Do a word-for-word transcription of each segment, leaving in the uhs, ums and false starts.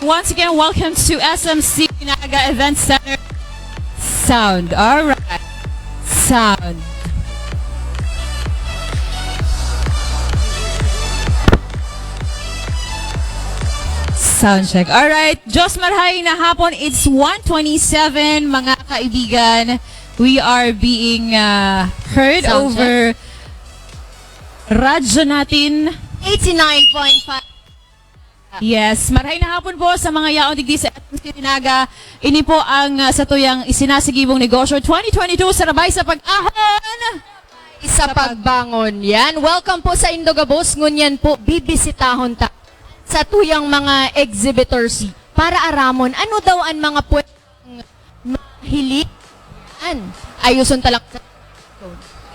Once again, welcome to S M C Naga Event Center. Sound. All right. Sound. Sound check. All right. Diyos marhay na hapon. It's one twenty-seven, mga kaibigan. We are being uh, heard Sound check. over Radyo Natin. Eighty-nine point five. Yes, marhay na hapon po sa mga yaon digdi sa F M C Naga. Ini po ang uh, satuyang isinasigibong negosyo twenty twenty-two sa Rabay sa Pag-ahon. Sa pagbangon. Yan. Welcome po sa Indo gabos. Ngunyan po, bibisitahon ta sa tuyang mga exhibitors para aramon ano daw ang mga pwedeng mahiling. Yan. Ayuson ta lang.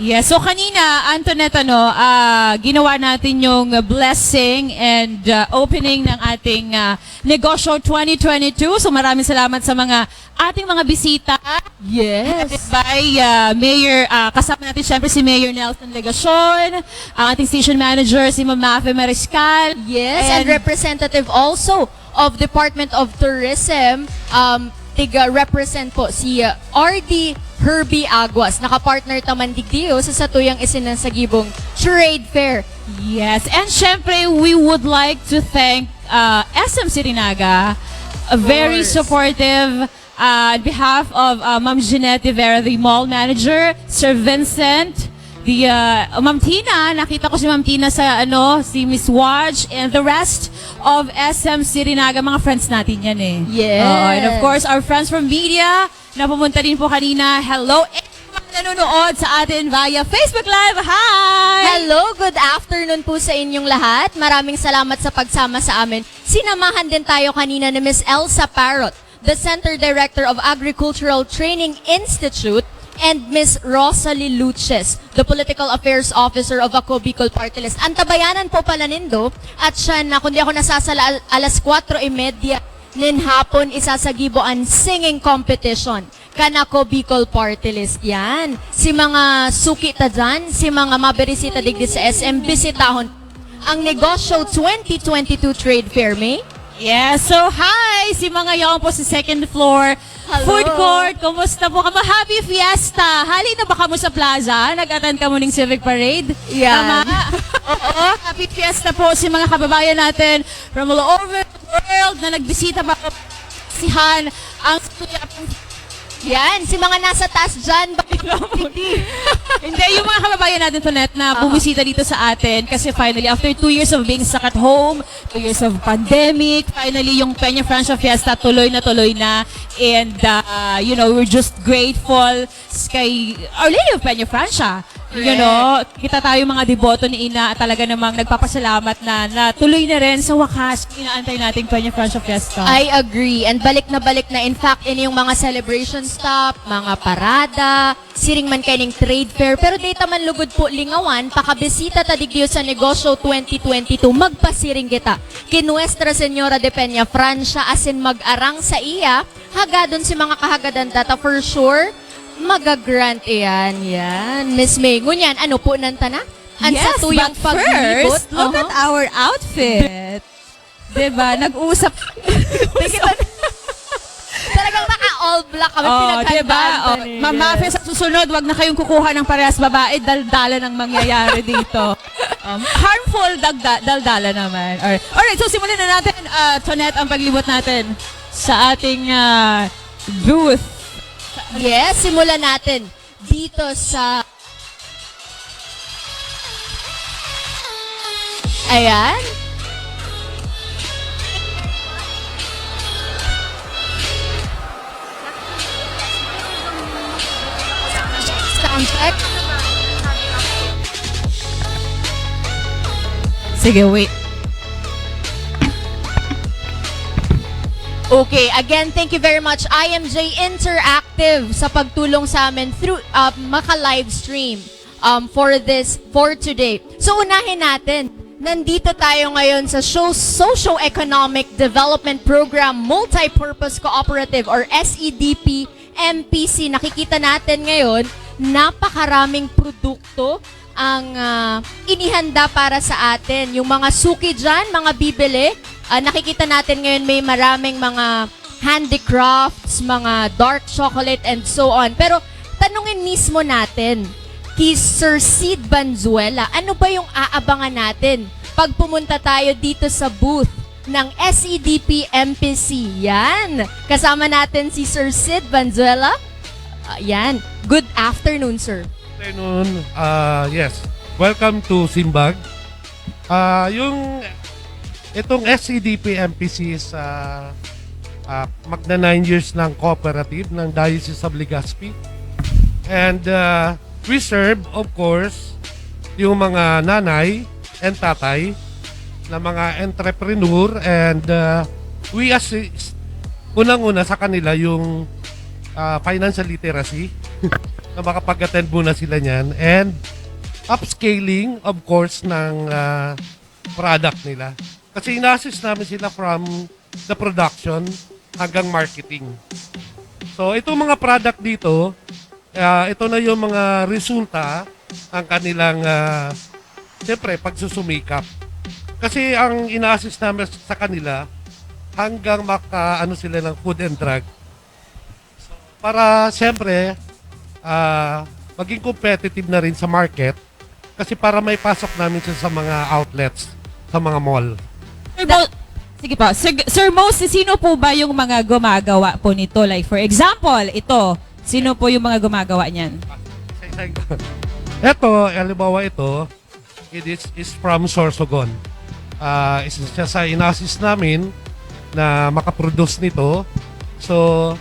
Yes. So kanina, Antoinette, ano, ah, ginawa natin yung blessing and ah, opening ng ating ah, Negosyo twenty twenty-two. So maraming salamat sa mga ating mga bisita. Yes. By ah, Mayor, ah, kasama natin siyempre si Mayor Nelson Legacion, ang ating station manager si Ma'am Mafe Mariscal. Yes, and And representative also of Department of Tourism, um, tiga represent po si uh, R D Herbie Aguas. Nakapartner ta man digdiyo sa satuyang isinasagibong trade fair. Yes, and syempre, we would like to thank uh, S M City Naga, a very Course. supportive uh, on behalf of uh, Ma'am Jeanette Rivera, the mall manager, Sir Vincent, the uh, Ma'am Tina, nakita ko si Ma'am Tina sa ano, si Miss Watch, and the rest of S M City Naga, mga friends natin yan eh. Yes. Oo, and of course, our friends from media, na pumunta din po kanina. Hello, and mga nanonood sa atin via Facebook Live. Hi! Hello, good afternoon po sa inyong lahat. Maraming salamat sa pagsama sa amin. Sinamahan din tayo kanina ni Miss Elsa Parrot, the Center Director of Agricultural Training Institute, and Miss Rosalie Luches, the Political Affairs Officer of Ako Bicol Party List. Antabayanan po pala nindo, at siya na, kung di ako nasasala, al- alas kwatro y media nin hapon, isasagibo an singing competition kan Ako Bicol Party List. Yan. Si mga suki ta dyan, si mga mabirisita digdi sa S M, bisitahon ang Negosyo twenty twenty-two Trade Fair, May. Yes, so hi! Si mga yaon po sa second floor Hello. food court. Kumusta po kamo? Happy Fiesta! Hali na ba kamo sa plaza? Nag-attend kamo ning Civic Parade? Yan. Tama? Oo, happy Fiesta po si mga kababayan natin from all over the world na nagbisita pa sihan ang Yan, si mga nasa taas dyan, bakit Hindi, yung mga kababayan natin, Tonet, na Aha. bumisita dito sa atin kasi finally, after two years of being stuck at home, two years of pandemic, finally, yung Peña Francia Fiesta, tuloy na tuloy na. And, uh, you know, we're just grateful s- kay Our Lady of Peña Francia. You Correct. know, kita tayo mga deboto ni Ina at talaga namang nagpapasalamat na, na tuloy na rin sa wakas, inaantay nating Peña Francia Fiesta. I agree. And balik na balik na. In fact, ini yung mga celebration stop, mga parada, siring man kaining trade fair. Pero di ta man lugod po lingawan, pakabisita ta digdiyo sa Negosyo twenty twenty-two. Magpasiring kita ki Nuestra Señora de Peña Francia asin mag-arang sa iya, hagadon si mga kahagadan ta, ta for sure, maga-grant iyan. Yan. Miss May, ngunyan, ano po nan tana? An Yes, satuyang but paglilibot. first, look Aha. at our outfit. Diba? Nag-usap. Talagang naka-all black kami, Oh, pinaghandaan diba? pa Oh, ni Ma'am Yes. Mafe, sa susunod, wag na kayong kukuha ng parehas babae, daldalan ang mangyayari dito. Um, harmful, dagda, daldala naman. Alright. Alright, so simulan na natin, uh, Tonet, ang paglibot natin sa ating uh, booth. Yes, simulan natin dito sa... Ayan. Sound check. Sige, wait. Okay, again, thank you very much, I M J Interactive, sa pagtulong sa amin through uh, maka-livestream um, for this, for today. So, unahin natin. Nandito tayo ngayon sa Sho- Socio-Economic Development Program Multi-Purpose Cooperative or S E D P M P C. Nakikita natin ngayon, napakaraming produkto ang ah, inihanda para sa atin. Yung mga suki dyan, mga bibili, Ah, nakikita natin ngayon may maraming mga handicrafts, mga dark chocolate, and so on. Pero tanungin mismo natin ki Sir Sid Banzuela, ano ba yung aabangan natin pag pumunta tayo dito sa booth ng S E D P M P C? Yan! Kasama natin si Sir Sid Banzuela. Ah, yan. Good afternoon, sir. Afternoon. Ah, yes. Welcome to Simbag. Ah, yung itong S E D P M P C is ah, ah, magna nine years ng cooperative ng Diocese of Legazpi. And ah, we serve, of course, yung mga nanay and tatay na mga entrepreneur, and ah, we assist unang-una sa kanila yung ah, financial literacy na makapag-attend muna sila niyan, and upscaling, of course, ng ah, product nila. Kasi ina-assist namin sila from the production hanggang marketing. So, itong mga product dito, ah, ito na yung mga resulta ng kanilang, ah, siyempre, pagsusumikap. Kasi ang ina-assist namin sa kanila, hanggang maka, ano sila ng food and drug. So, para, siyempre, ah, maging competitive na rin sa market, kasi para may pasok namin siya sa mga outlets, sa mga mall. Sir, Mo- sige po. Sir, Sir Mose, sino po ba yung mga gumagawa po nito? Like, for example, ito. Sino po yung mga gumagawa niyan? Isa-isa ko. Ito, halimbawa ito, it is, is from Sorsogon. Ah, isa siya sa ina-assist namin na makaproduce nito. So,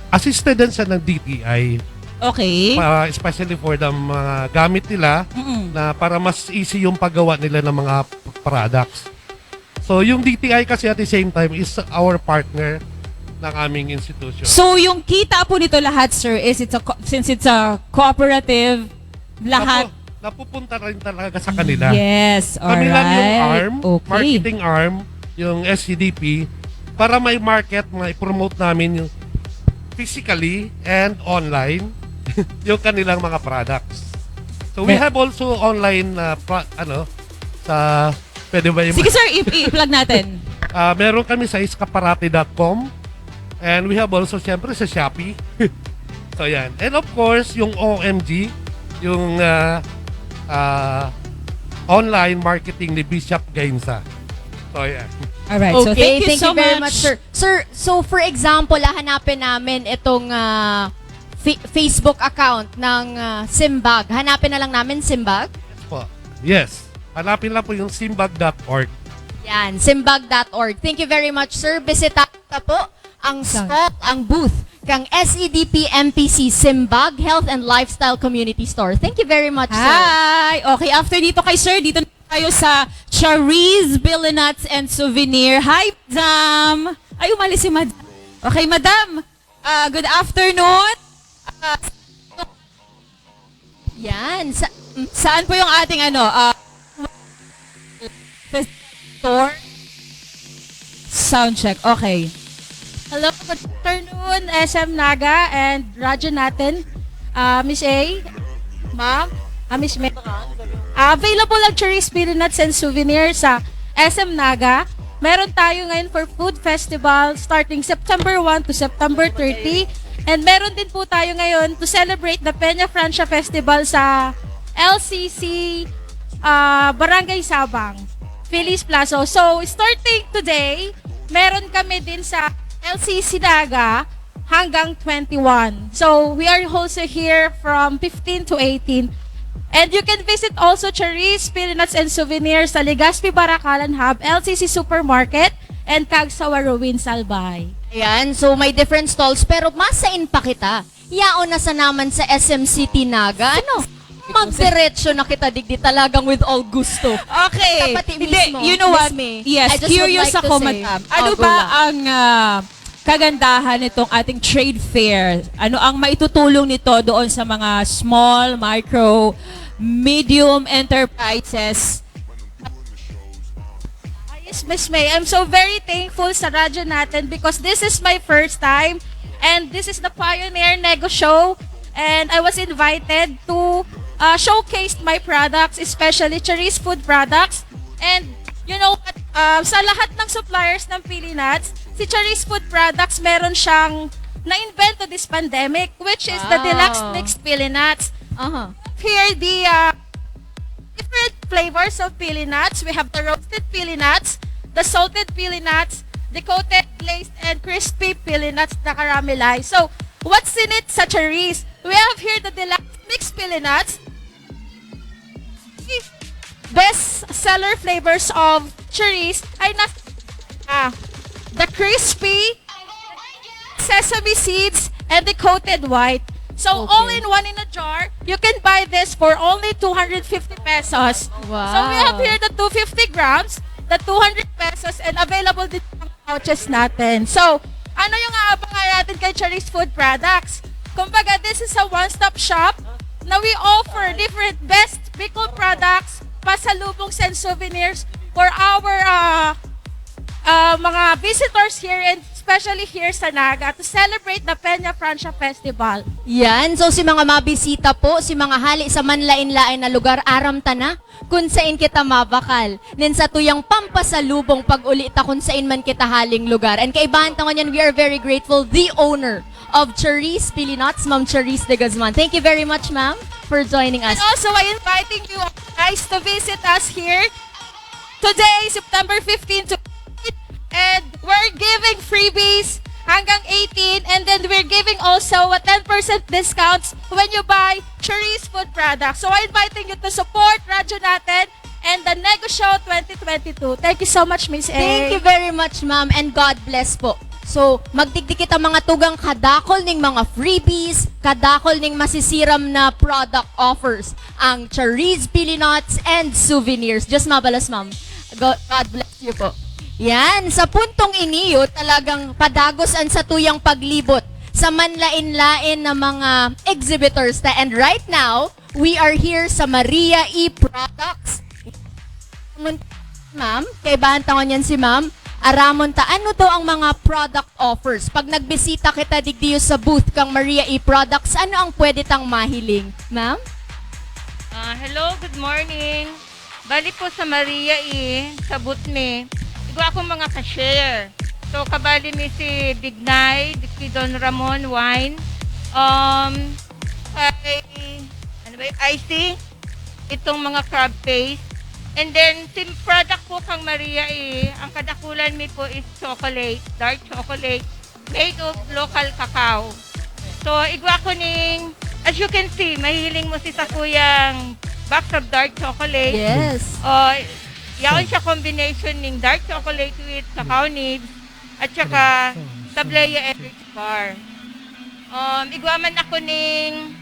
assisted din siya ng D T I. Okay. Para, especially for the mga gamit nila Mm-mm. na para mas easy yung paggawa nila ng mga p- products. So, yung D T I kasi at the same time is our partner ng aming institution. So, yung kita po nito lahat, sir, is it's a co- since it's a cooperative, lahat. Napu- napupunta rin talaga sa kanila. Yes, Kami lang yung alright. arm, Okay. marketing arm, yung S C D P, para may market, may promote namin yung physically and online yung kanilang mga products. So we Me- have also online uh, pro- ano sa pwede ba yung Sige, sir, i- i-plug natin. Ah, meron kami sa escaparate dot com, and we have also siyempre sa Shopee. So yan. And of course, yung O M G, yung ah, ah, online marketing ni Bishop Gainza. So yan. Alright, so Okay, thank you so very much. much, sir. Sir, so for example, ah, hanapin namin itong ah, fa- Facebook account ng ah, Simbag. Hanapin na lang namin Simbag. Po. Yes. Hanapin lang po yung simbag dot org. Yan, simbag dot org. Thank you very much, sir. Bisita po ang Saan? stall, ang booth kang S E D P M P C Simbag Health and Lifestyle Community Store. Thank you very much, sir. Hi! Okay, after dito kay sir, dito na tayo sa Chariz Billy Nuts and Souvenir. Hi, madam! Ay, umalis si madam. Okay, madam. Ah, good afternoon. Ah, Yan. Sa, saan po yung ating ano? Ah, store? Sound check. Okay. Hello, good afternoon, S M Naga and Radyo Natin. Ah, Miss A, Ma'am, ah, Miss May. Ah, available ang Chariz Peanuts and Souvenir sa S M Naga. Meron tayo ngayon for food festival starting September one to September thirty. And meron din po tayo ngayon to celebrate the Peña Francia Festival sa L C C ah, Barangay Sabang, Feliz Plazo. So, starting today, meron kami din sa L C C Naga hanggang twenty-one. So, we are also here from fifteen to eighteen. And you can visit also Chariz Peanuts and Souvenirs sa Legazpi Baracalan Hub, L C C Supermarket, and Kagsawa Ruin Salbay. Ayan, so may different stalls, pero masain pa kita. Yaon na sa naman sa S M City Naga. Ano? Magdiretso na kita digdi talagang with all gusto. Okay. Kapati Hindi, mismo, you know Miss what? May. Yes, I just would curious like to ako, say, madam. Ano oh, go ba lang. ang ah, kagandahan nitong ating trade fair? Ano ang maitutulong nito doon sa mga small, micro, medium enterprises? Ah, yes, Miss May. I'm so very thankful sa radyo natin because this is my first time and this is the Pioneer Nego Show, and I was invited to uh, showcase my products, especially Chariz food products. And you know what? Um, sa lahat ng suppliers ng Pili Nuts, si Charis Food Products meron siyang na-invento this pandemic, which is the Deluxe Wow. Mixed Pili Nuts. Aha. Here the uh, different flavors of Pili Nuts. We have the roasted Pili Nuts, the salted Pili Nuts, the coated, glazed, and crispy Pili Nuts na caramelized. So, what's in it sa Charis? We have here the Deluxe Mixed Pili Nuts. Best seller flavors of Charis ay nas ah, the crispy, sesame seeds, and the coated white. So, Okay. all in one in a jar, you can buy this for only two hundred fifty pesos. Wow. So, we have here the two fifty grams, the two hundred pesos, and available din ang pouches natin. So, ano yung aabangan natin kay Charis Food Products? Kumbaga, this is a one-stop shop na we offer different best Bicol products, pasalubongs and souvenirs for our uh, uh, mga visitors here and especially here sa Naga to celebrate the Peña Francia Festival. Yan. So, si mga mabisita po, si mga hali sa manlain-lain na lugar, aram ta na kung sain kita mabakal. Nin sa tuyang pampasalubong pag-uli ta kung sain man kita haling lugar. And kaibahan ta ngunyan, we are very grateful, the owner of Charis Pili Nuts, Ma'am Charis de Guzman. Thank you very much, ma'am, for joining us. And also, I inviting you guys to visit us here today, September fifteen to and we're giving freebies hanggang eighteen, and then we're giving also a ten percent discounts when you buy Charis Food products. So, I inviting you to support Radyo Natin and the Negosyo twenty twenty-two. Thank you so much, Miss A. Thank you very much, ma'am, and God bless po. So, magdigdi kita mga tugang kadakol ning mga freebies, kadakol ning masisiram na product offers, ang Charis Pili Nuts and souvenirs. Diyos mabalos, ma'am. Go- God bless you po. Yan, sa puntong iniyo, talagang padagos ang satuyang paglibot sa manlain-lain na mga exhibitors ta. And right now, we are here sa Maria E Products. Ma'am, kaibahan ta ngunyan si ma'am. Aramon ta, ano daw ang mga product offers? Pag nagbisita kita digdiyo sa booth kang Maria E Products, ano ang pwede tang mahiling? Ma'am? Ah, hello, good morning. Bali po sa Maria E, sa booth mi, igwa akong mga cashier. So, kabali mi si Bignay, si Don Ramon, wine, um, kay, ano ba yun, icy, itong mga crab paste. And then, si product po kang Maria E, ang kadakulan mi po is chocolate, dark chocolate, made of local cacao. So, igwa ko ning, as you can see, mahiling mo si sakuyang box of dark chocolate. Yes. Oh, yaon siya combination ning dark chocolate with cacao nibs at saka Tablea Energy Bar. Um, igwa man ako ning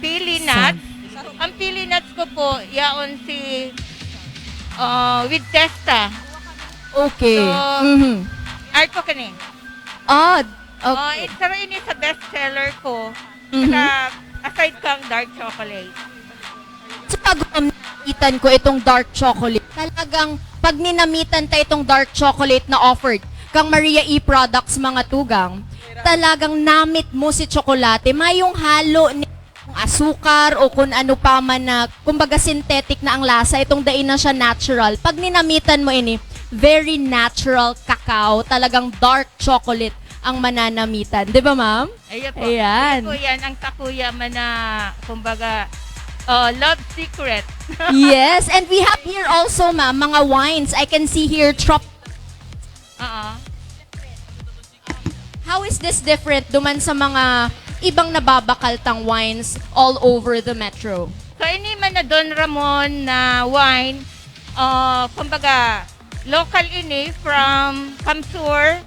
pili nuts. Ang pili nuts ko po, yaon si uh, with Testa. Okay. So, Mhm. Art ko kani. Ah, Oh, okay. Pero ini sa best seller ko. Mhm. Sa, aside kang dark chocolate. So, pag namitan ko itong dark chocolate, talagang pag ninamitan ta itong dark chocolate na offered kang Maria E Products, mga tugang, talagang namit mo si tsokolate. Mayong halo ni asukar o kung ano pa man na, kumbaga, synthetic na ang lasa. Itong dai na siya natural. Pag ninamitan mo ini, very natural cacao, talagang dark chocolate ang mananamitan. Di ba, ma'am? Ayan po. Ayan. Ayan po yan, ang takuya man na, kumbaga, oh, love secret. Yes, and we have here also, ma'am, mga wines. I can see here, trop. Oo. How is this different duman sa mga ibang nababakal tang wines all over the metro? So, ini man na Don Ramon na wine, uh, kumbaga, local ini from Camsur.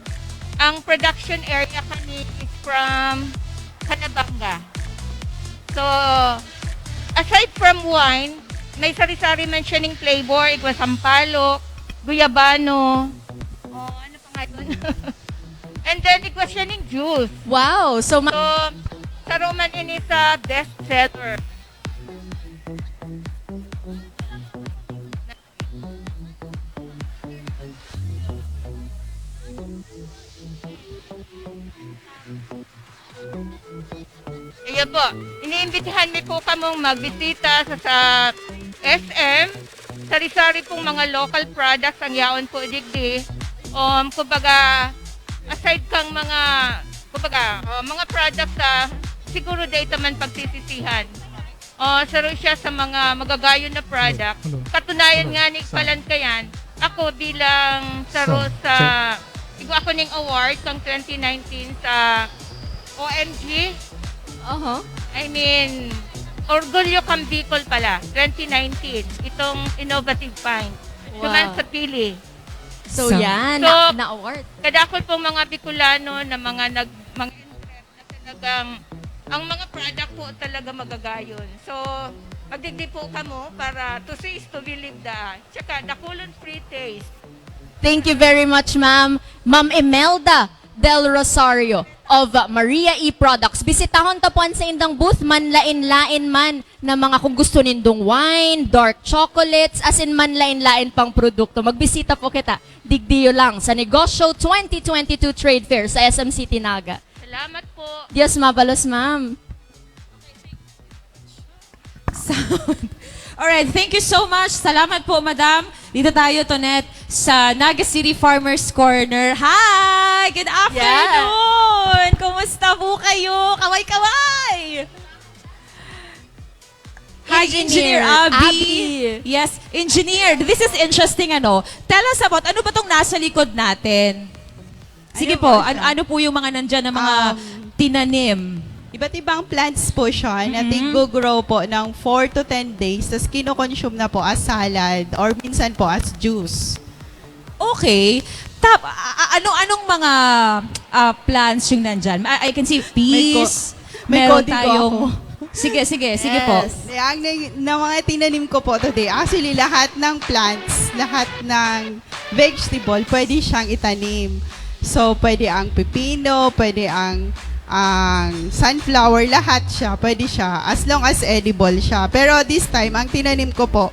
Ang production area kani is from Calabanga. So, aside from wine, may sari-sari man siya ning flavor, igwa sampalok, guyabano. Oh, ano pa nga yun? And then, igwa siya ning juice. Wow! So, ma- So, saro man ini sa best seller. Ayan po. Iniimbitahan mi po kamong magbisita sa, sa S M. sari-sari pong mga local products ang yaon po digdi. Um, kumbaga, aside kang mga, kumbaga, uh, mga products sa siguro dai ta man pagsisisihan. Uh, saro siya sa mga magagayon na product. Hello, hello. Katunayan nga ni Palankayan, ako bilang saro sa, igwa ako ning award kang twenty nineteen sa O M G. Aha. I mean, Orgulyo kang Bicol pala, twenty nineteen, itong innovative find. Wow. Duman sa Pili. So, So, yan, so, na, na-award. Kadakol pong mga Bicolano na mga nag-, mga entrepreneur na talagang, ang mga product po talaga magagayon. So, magdigdi po kamo para to see is to believe da. Tsaka, dakulon free taste. Thank you very much, ma'am. Ma'am Imelda Del Rosario of Maria E Products. Bisitahon ta po an saindang booth, manlain-lain man na mga kung gusto nindong wine, dark chocolates, as in manlain-lain pang produkto. Magbisita po kita. Digdiyo lang sa Negosyo twenty twenty-two Trade Fair sa S M City Naga. Salamat po. Diyos mabalos, ma'am. Sound. Alright, thank you so much. Salamat po, madam. Dito tayo, Tonet, sa Naga City Farmers Corner. Hi! Good afternoon! Kumusta po kayo? Kaway-kaway! Hi, Engineer Engineer Abby. Abby. Yes, Engineer, this is interesting, ano? Tell us about, ano ba tong nasa likod natin? Sige Ayun po, po an-, siya. Ano po yung mga nandyan na mga Um, tinanim? Iba't ibang plants po siya na Mm-hmm. tiggo-grow po ng four to ten days, tas kinokonsume na po as salad or minsan po as juice. Okay. Tap-, a-, a-, ano, anong mga, ah, plants yung nandyan? I, I can see May ko-, peas, may meron kodigo tayong ako. Sige, sige, sige po. Yes. Ang na, na mga tinanim ko po today, actually, lahat ng plants, lahat ng vegetable, pwede siyang itanim. So, pwede ang pepino, pwede ang, ang sunflower, lahat siya, pwede siya, as long as edible siya. Pero this time, ang tinanim ko po,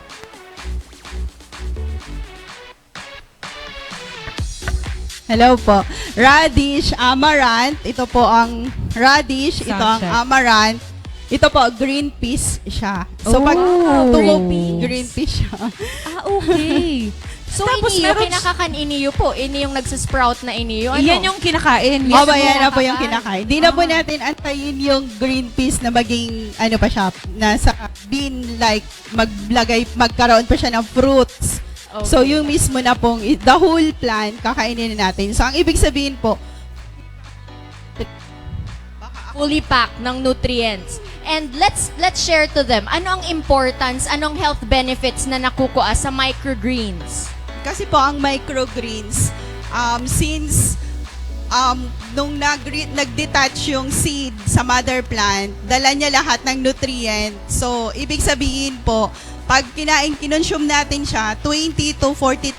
Hello po. Radish, amaranth. Ito po ang radish. Ito ang Sunset. Amaranth. Ito po, green peas siya. So, pag Oh. Tubo, green peas. Green peas siya. Ah, okay. So, Tapos iniyo, meron kinakakan iniyo po. Ini yung nagsasprout na iniyo, ano? Yan yung kinakain. Yan Oba, po yan na po yung kinakain. Kinakain. Di na po Ah. natin antayin yung green peas na maging, ano pa siya, nasa bean-like, maglagay, magkaroon pa siya ng fruits. So, Okay. Yung mismo na pong i-, the whole plant, kakainin na natin. So, ang ibig sabihin po, Fully packed ng nutrients. And let's, let's share to them, ano ang importance, anong health benefits na nakukuha sa microgreens? Kasi po, ang microgreens, um, since, um, nung nagre-, nag-detach yung seed sa mother plant, dala niya lahat ng nutrient. So, ibig sabihin po, pag kinain, kinonsume natin siya, twenty to forty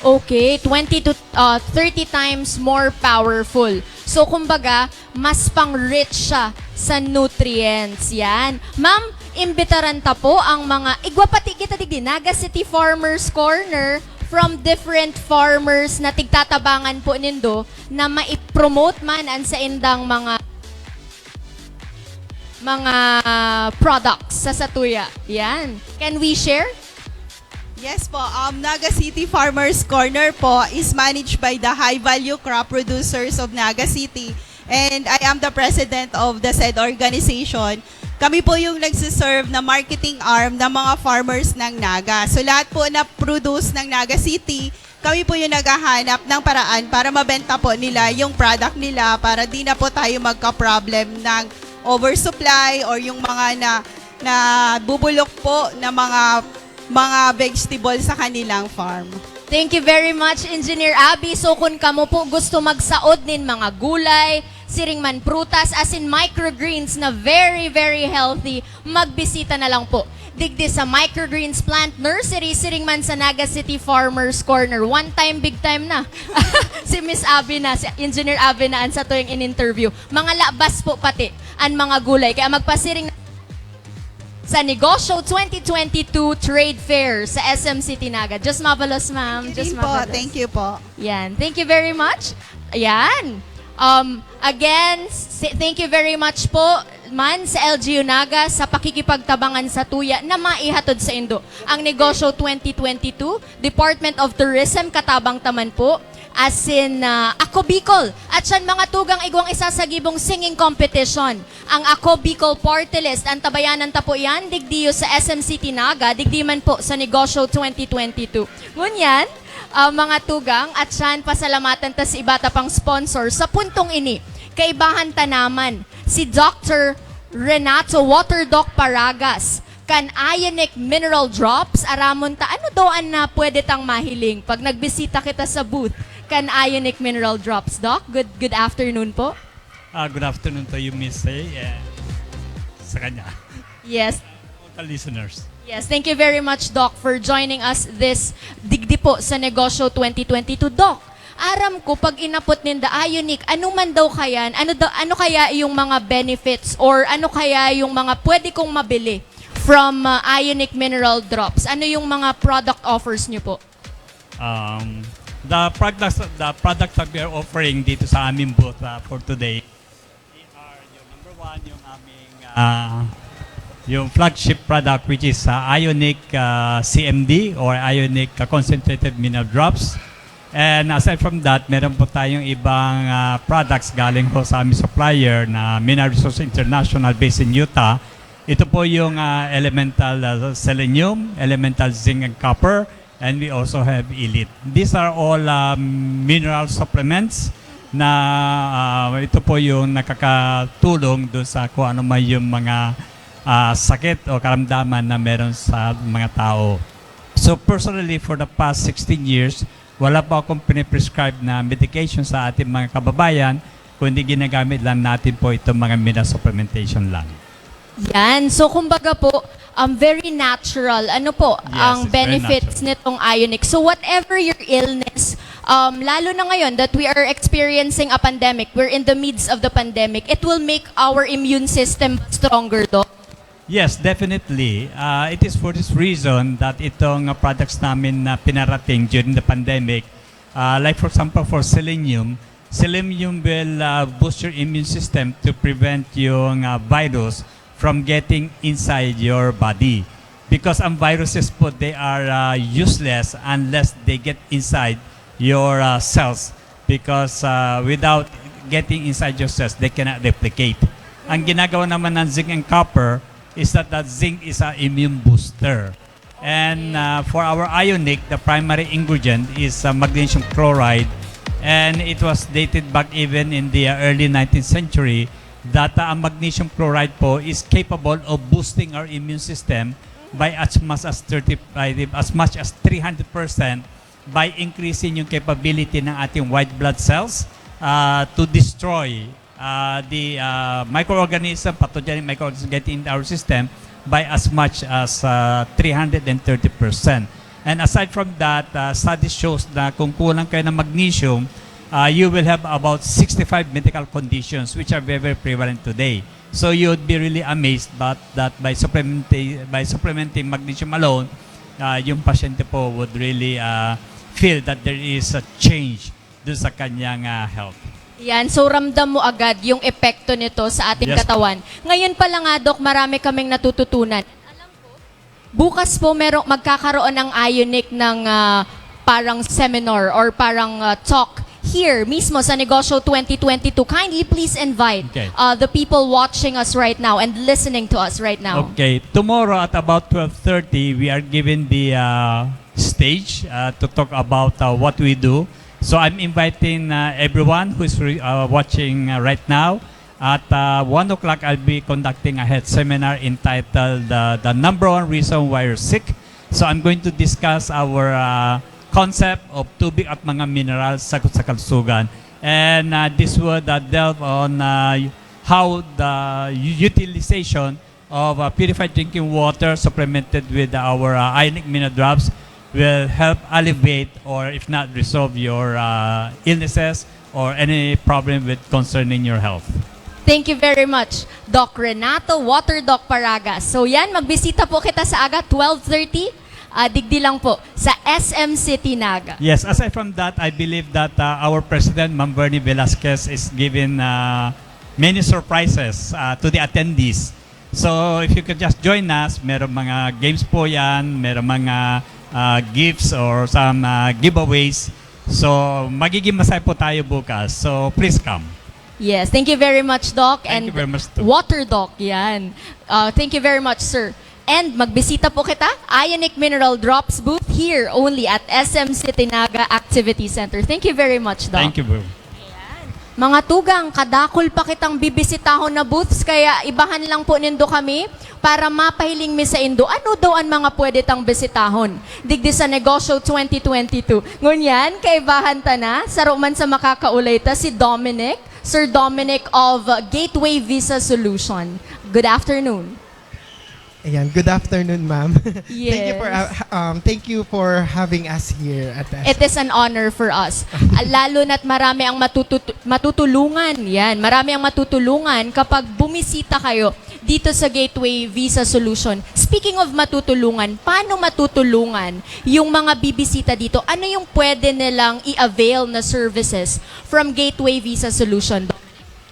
Okay, twenty to, uh, thirty times more powerful. So, kumbaga, mas pang-rich siya sa nutrients. Yan. Ma'am, imbitaran ta po ang mga, igwa pati kita digdi, Naga City Farmers Corner, from different farmers na tigtatabangan po nindo na mai-promote man ang saindang mga mga products sa satuya. Yan. Can we share? Yes po, um, Naga City Farmers Corner po is managed by the High Value Crop Producers of Naga City, and I am the president of the said organization. Kami po yung nagsiserve na marketing arm ng mga farmers ng Naga. So, lahat po na produce ng Naga City, kami po yung naghahanap ng paraan para mabenta po nila yung product nila para di na po tayo magka-problem ng oversupply or yung mga na, nabubulok po na mga, mga vegetable sa kanilang farm. Thank you very much, Engineer Abby. So, kun kamo po gusto magsaod nin mga gulay, siring man prutas, as in microgreens na very, very healthy, magbisita na lang po digdi sa Microgreens Plant Nursery, siring man sa Naga City Farmers Corner. One time, big time na. Si Miss Abby na, si Engineer Abby na an satuyang in-interview. Mga labas po pati an mga gulay. Kaya magpasiring na sa Negosyo twenty twenty-two Trade Fair sa S M City Naga. Diyos mabalos, ma'am. Thank you Diyos din po. Mabalos. Thank you po. Yan. Thank you very much. Ayan. Um, again, si-, thank you very much po, man sa L G U Naga sa pakikipagtabangan sa tuya na maihatod sa indo ang Negosyo twenty twenty-two, Department of Tourism, katabang ta man po, asin ah, Ako Bicol, at siyan mga tugang igwang isasagibong singing competition. Ang Ako Bicol Party List, antabayanan ta po yan, digdiyo sa S M City Naga, digdi man po sa Negosyo twenty twenty-two. Ngunyan, ah, mga tugang, at siyan pasalamatan ta si iba ta pang sponsor sa puntong ini. Kaibahan ta naman si Doctor Renato Water Doc Paragas kan Ionic Mineral Drops. Aramon ta ano daw an na pwede tang mahiling pag nagbisita kita sa booth kan Ionic Mineral Drops. Doc, good, good afternoon po. Ah, good afternoon to you, Miss Say, and sa kanya. Yes. All the listeners. Yes, thank you very much, Doc, for joining us this digdi po sa Negosyo twenty twenty-two. Doc, aram ko, pag inapot ninda Ionic, ano man daw kaya, ano, daw, ano kaya yung mga benefits or ano kaya yung mga pwede kong mabili from uh, Ionic Mineral Drops? Ano yung mga product offers nyo po? Um, the products, the product that we are offering dito sa aming booth uh, for today are yung number one, yung aming uh, yung flagship product, which is uh, Ionic uh, C M D or Ionic uh, Concentrated Mineral Drops. And aside from that, meron po tayong ibang uh, products galing ho sa aming supplier na Mineral Resources International based in Utah. Ito po yung uh, elemental uh, selenium, elemental zinc and copper, and we also have elite. These are all uh, mineral supplements na uh, ito po yung nakakatulong doon sa kung ano man yung mga uh, sakit o karamdaman na meron sa mga tao. So personally, for the past sixteen years, wala po akong piniprescribe na medication sa ating mga kababayan, kundi ginagamit lang natin po itong mga mineral supplementation lang. Yan. So, kumbaga po, um, very natural. Ano po Yes, ang it's very benefits natural. Nitong Ionic? So, whatever your illness, um, lalo na ngayon that we are experiencing a pandemic, we're in the midst of the pandemic, it will make our immune system stronger, Doc. Yes, definitely. Uh, it is for this reason that itong uh, products namin na pinarating during the pandemic, uh, like for example for selenium, selenium will uh, boost your immune system to prevent yung uh, virus from getting inside your body. Because ang viruses po, they are uh, useless unless they get inside your uh, cells. Because uh, without getting inside your cells, they cannot replicate. Ang ginagawa naman ng zinc and copper is that that zinc is an immune booster. And uh, for our Ionic, the primary ingredient is uh, magnesium chloride. And it was dated back even in the uh, early nineteenth century that uh, ang magnesium chloride po is capable of boosting our immune system by as much as thirty, by the- as much as three hundred percent by increasing yung capability ng ating white blood cells uh, to destroy uh, the uh, microorganism, pathogenic microorganism getting in our system by as much as uh, three hundred thirty percent. And aside from that, uh, studies shows na kung kulang kayo ng magnesium, uh, you will have about sixty-five medical conditions which are very, very prevalent today. So you would be really amazed but that by supplementing, by supplementing magnesium alone, uh, yung pasyente po would really uh, feel that there is a change dun sa kanyang uh, health. Yan. So, ramdam mo agad yung epekto nito sa ating Yes. katawan. Ngayon pa lang nga, Doc, marami kaming natututunan. Bukas po, merong magkakaroon ng Ionic ng ah, parang seminar or parang ah, talk here mismo sa Negosyo twenty twenty-two. Kindly please invite Okay. uh, the people watching us right now and listening to us right now. Okay, tomorrow at about twelve thirty, we are given the uh, stage uh, to talk about uh, what we do. So I'm inviting uh, everyone who is re- uh, watching uh, right now. At uh, one o'clock, I'll be conducting a health seminar entitled uh, The Number One Reason Why You're Sick. So I'm going to discuss our uh, concept of tubig at mga mineral sagot sa kalusugan. And uh, this would uh, delve on uh, how the utilization of uh, purified drinking water supplemented with our uh, ionic mineral drops will help alleviate or if not resolve your uh, illnesses or any problem with concerning your health. Thank you very much, Doc Renato, Water Doc Paragas. So yan, magbisita po kita sa aga, twelve thirty. Ah, digdi lang po sa S M City Naga. Yes, aside from that, I believe that uh, our President, Ma'am Bernie Velasquez, is given uh, many surprises uh, to the attendees. So if you could just join us, meron mga games po yan, meron mga uh, gifts or some uh, giveaways. So magiging masaya po tayo bukas. So please come. Yes, thank you very much, Doc. Thank and you very much, too. Water Doc, yan. Uh, thank you very much, sir. And magbisita po kita, Ionic Mineral Drops booth here only at S M City Naga Activity Center. Thank you very much, Doc. Thank you, bro. Mga tugang, kadakol pa kitang bibisitahon na booths, kaya ibahan lang po nindo kami para mapahiling mi sa indo ano daw an mga pwede tang bisitahon digdi sa Negosyo twenty twenty-two. Ngunyan, kaibahan ta na, saro man sa makakaulay ta si Dominic, Sir Dominic of Gateway Visa Solution. Good afternoon. Ayan, good afternoon, ma'am. Thank you for uh, Yes. um, thank you for having us here at the It is an honor for us. Ah, lalo na't marami ang matututu- matutulungan. Yan, marami ang matutulungan kapag bumisita kayo dito sa Gateway Visa Solution. Speaking of matutulungan, paano matutulungan yung mga bibisita dito? Ano yung pwede nilang i-avail na services from Gateway Visa Solution?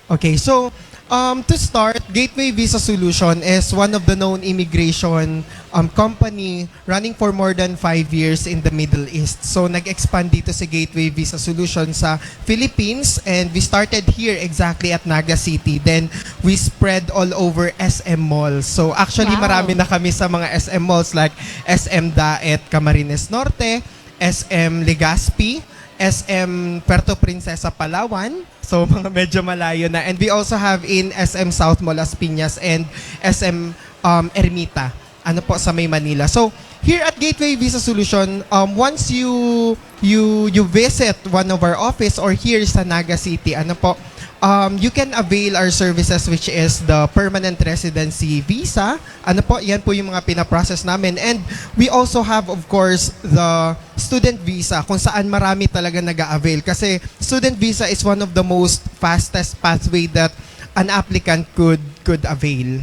Okay, so um, to start, Gateway Visa Solution is one of the known immigration um, company running for more than five years in the Middle East. So nag-expand dito si Gateway Visa Solution sa Philippines, and we started here exactly at Naga City. Then we spread all over S M malls. So actually Wow. marami na kami sa mga S M malls like S M Daet Camarines Norte, S M Legazpi, S M Puerto Princesa, Palawan. So mga medyo malayo na. And we also have in S M South Mall Las Piñas and S M um, Ermita. Ano po, sa may Manila. So here at Gateway Visa Solution, um, once you you you visit one of our office or here sa Naga City, ano po, um, you can avail our services, which is the permanent residency visa. Ano po, yan po yung mga pinaprocess namin. And we also have, of course, the student visa, kung saan marami talaga nag-a-avail. Kasi student visa is one of the most fastest pathway that an applicant could could avail.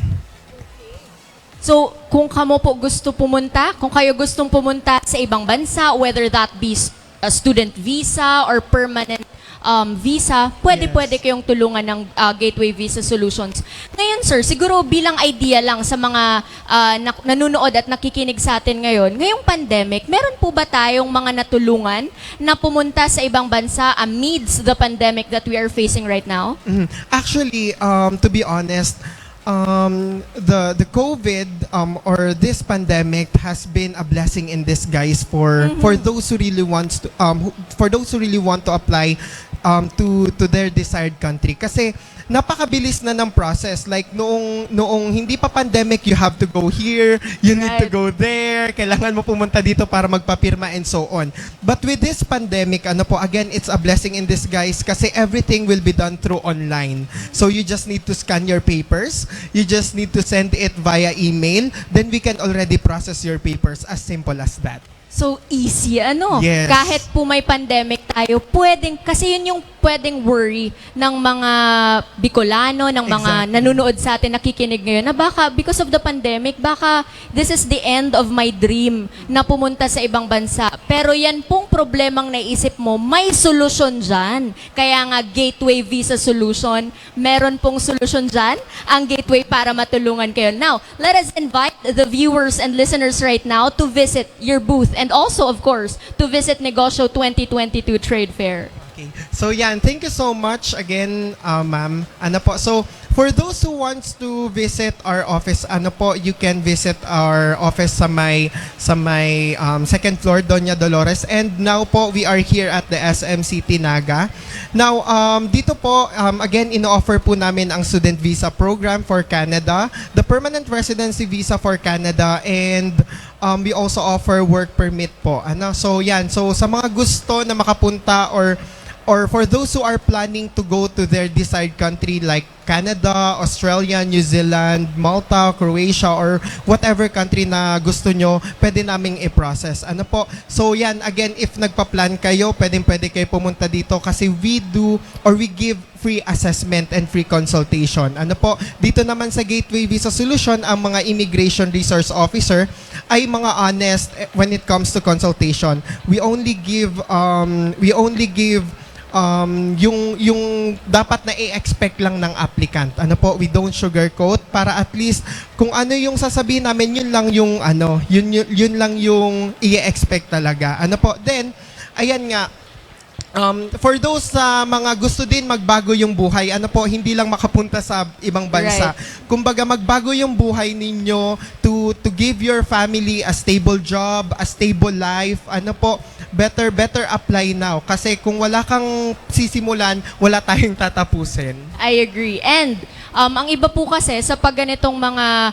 So, kung kamo po gusto pumunta, kung kayo gustong pumunta sa ibang bansa, whether that be s- a student visa or permanent um, visa, pwede Yes. pwede kayong tulungan ng uh, Gateway Visa Solutions. Ngayon, sir, siguro bilang idea lang sa mga uh, nak- nanonood at nakikinig sa atin ngayon, ngayong pandemic, meron po ba tayong mga natulungan na pumunta sa ibang bansa amidst the pandemic that we are facing right now? Mhm. Actually, um, to be honest, um, the the COVID um, or this pandemic has been a blessing in disguise for Mhm. for those who really wants to um, who- for those who really want to apply um, to to their desired country. Kasi napakabilis na ng process. Like noong noong hindi pa pandemic, you have to go here, you need to Right. go there, kailangan mo pumunta dito para magpapirma and so on. But with this pandemic, ano po, again, it's a blessing in disguise kasi everything will be done through online. So you just need to scan your papers, you just need to send it via email, then we can already process your papers. As simple as that. So easy, ano? Yes. Kahit po may pandemic tayo, pwedeng, kasi yun yung pwedeng worry ng mga Bicolano, ng mga Exactly. nanonood sa atin, nakikinig ngayon, na baka because of the pandemic, baka this is the end of my dream na pumunta sa ibang bansa. Pero yan pong problemang naisip mo, may solusyon dyan. Kaya nga, Gateway Visa Solution, meron pong solusyon dyan, ang Gateway para matulungan kayo. Now, let us invite the viewers and listeners right now to visit your booth and also, of course, to visit Negosyo twenty twenty-two Trade Fair. Okay. So yan, thank you so much again, uh, ma'am. Ano po? So for those who wants to visit our office, ano po, you can visit our office sa may sa may um, second floor, Doña Dolores. And now po, we are here at the S M City Naga. Now, um, dito po, um, again, ino-offer po namin ang student visa program for Canada, the permanent residency visa for Canada, and um, we also offer work permit po. Ano? So yan. So sa mga gusto na makapunta or or for those who are planning to go to their desired country like Canada, Australia, New Zealand, Malta, Croatia, or whatever country na gusto nyo, pwede naming i-process. Ano po? So yan, again, if nagpa-plan kayo, pwedeng pwede kayo pumunta dito kasi we do or we give free assessment and free consultation. Ano po? Dito naman sa Gateway Visa Solution, ang mga immigration resource officer ay mga honest eh, when it comes to consultation. We only give um, we only give um, yung, yung dapat na i-expect lang ng applicant. Ano po, we don't sugarcoat para at least kung ano yung sasabihin namin, yun lang yung ano, yun, yun, yun lang yung i-expect talaga. Ano po, then, ayan nga, um, for those sa mga gusto din magbago yung buhay, ano po, hindi lang makapunta sa ibang bansa. Right. Kumbaga, magbago yung buhay ninyo to to give your family a stable job, a stable life. Ano po, better better apply now kasi kung wala kang sisimulan, wala tayong tatapusin. I agree. And um, ang iba po kasi sa pag ganitong mga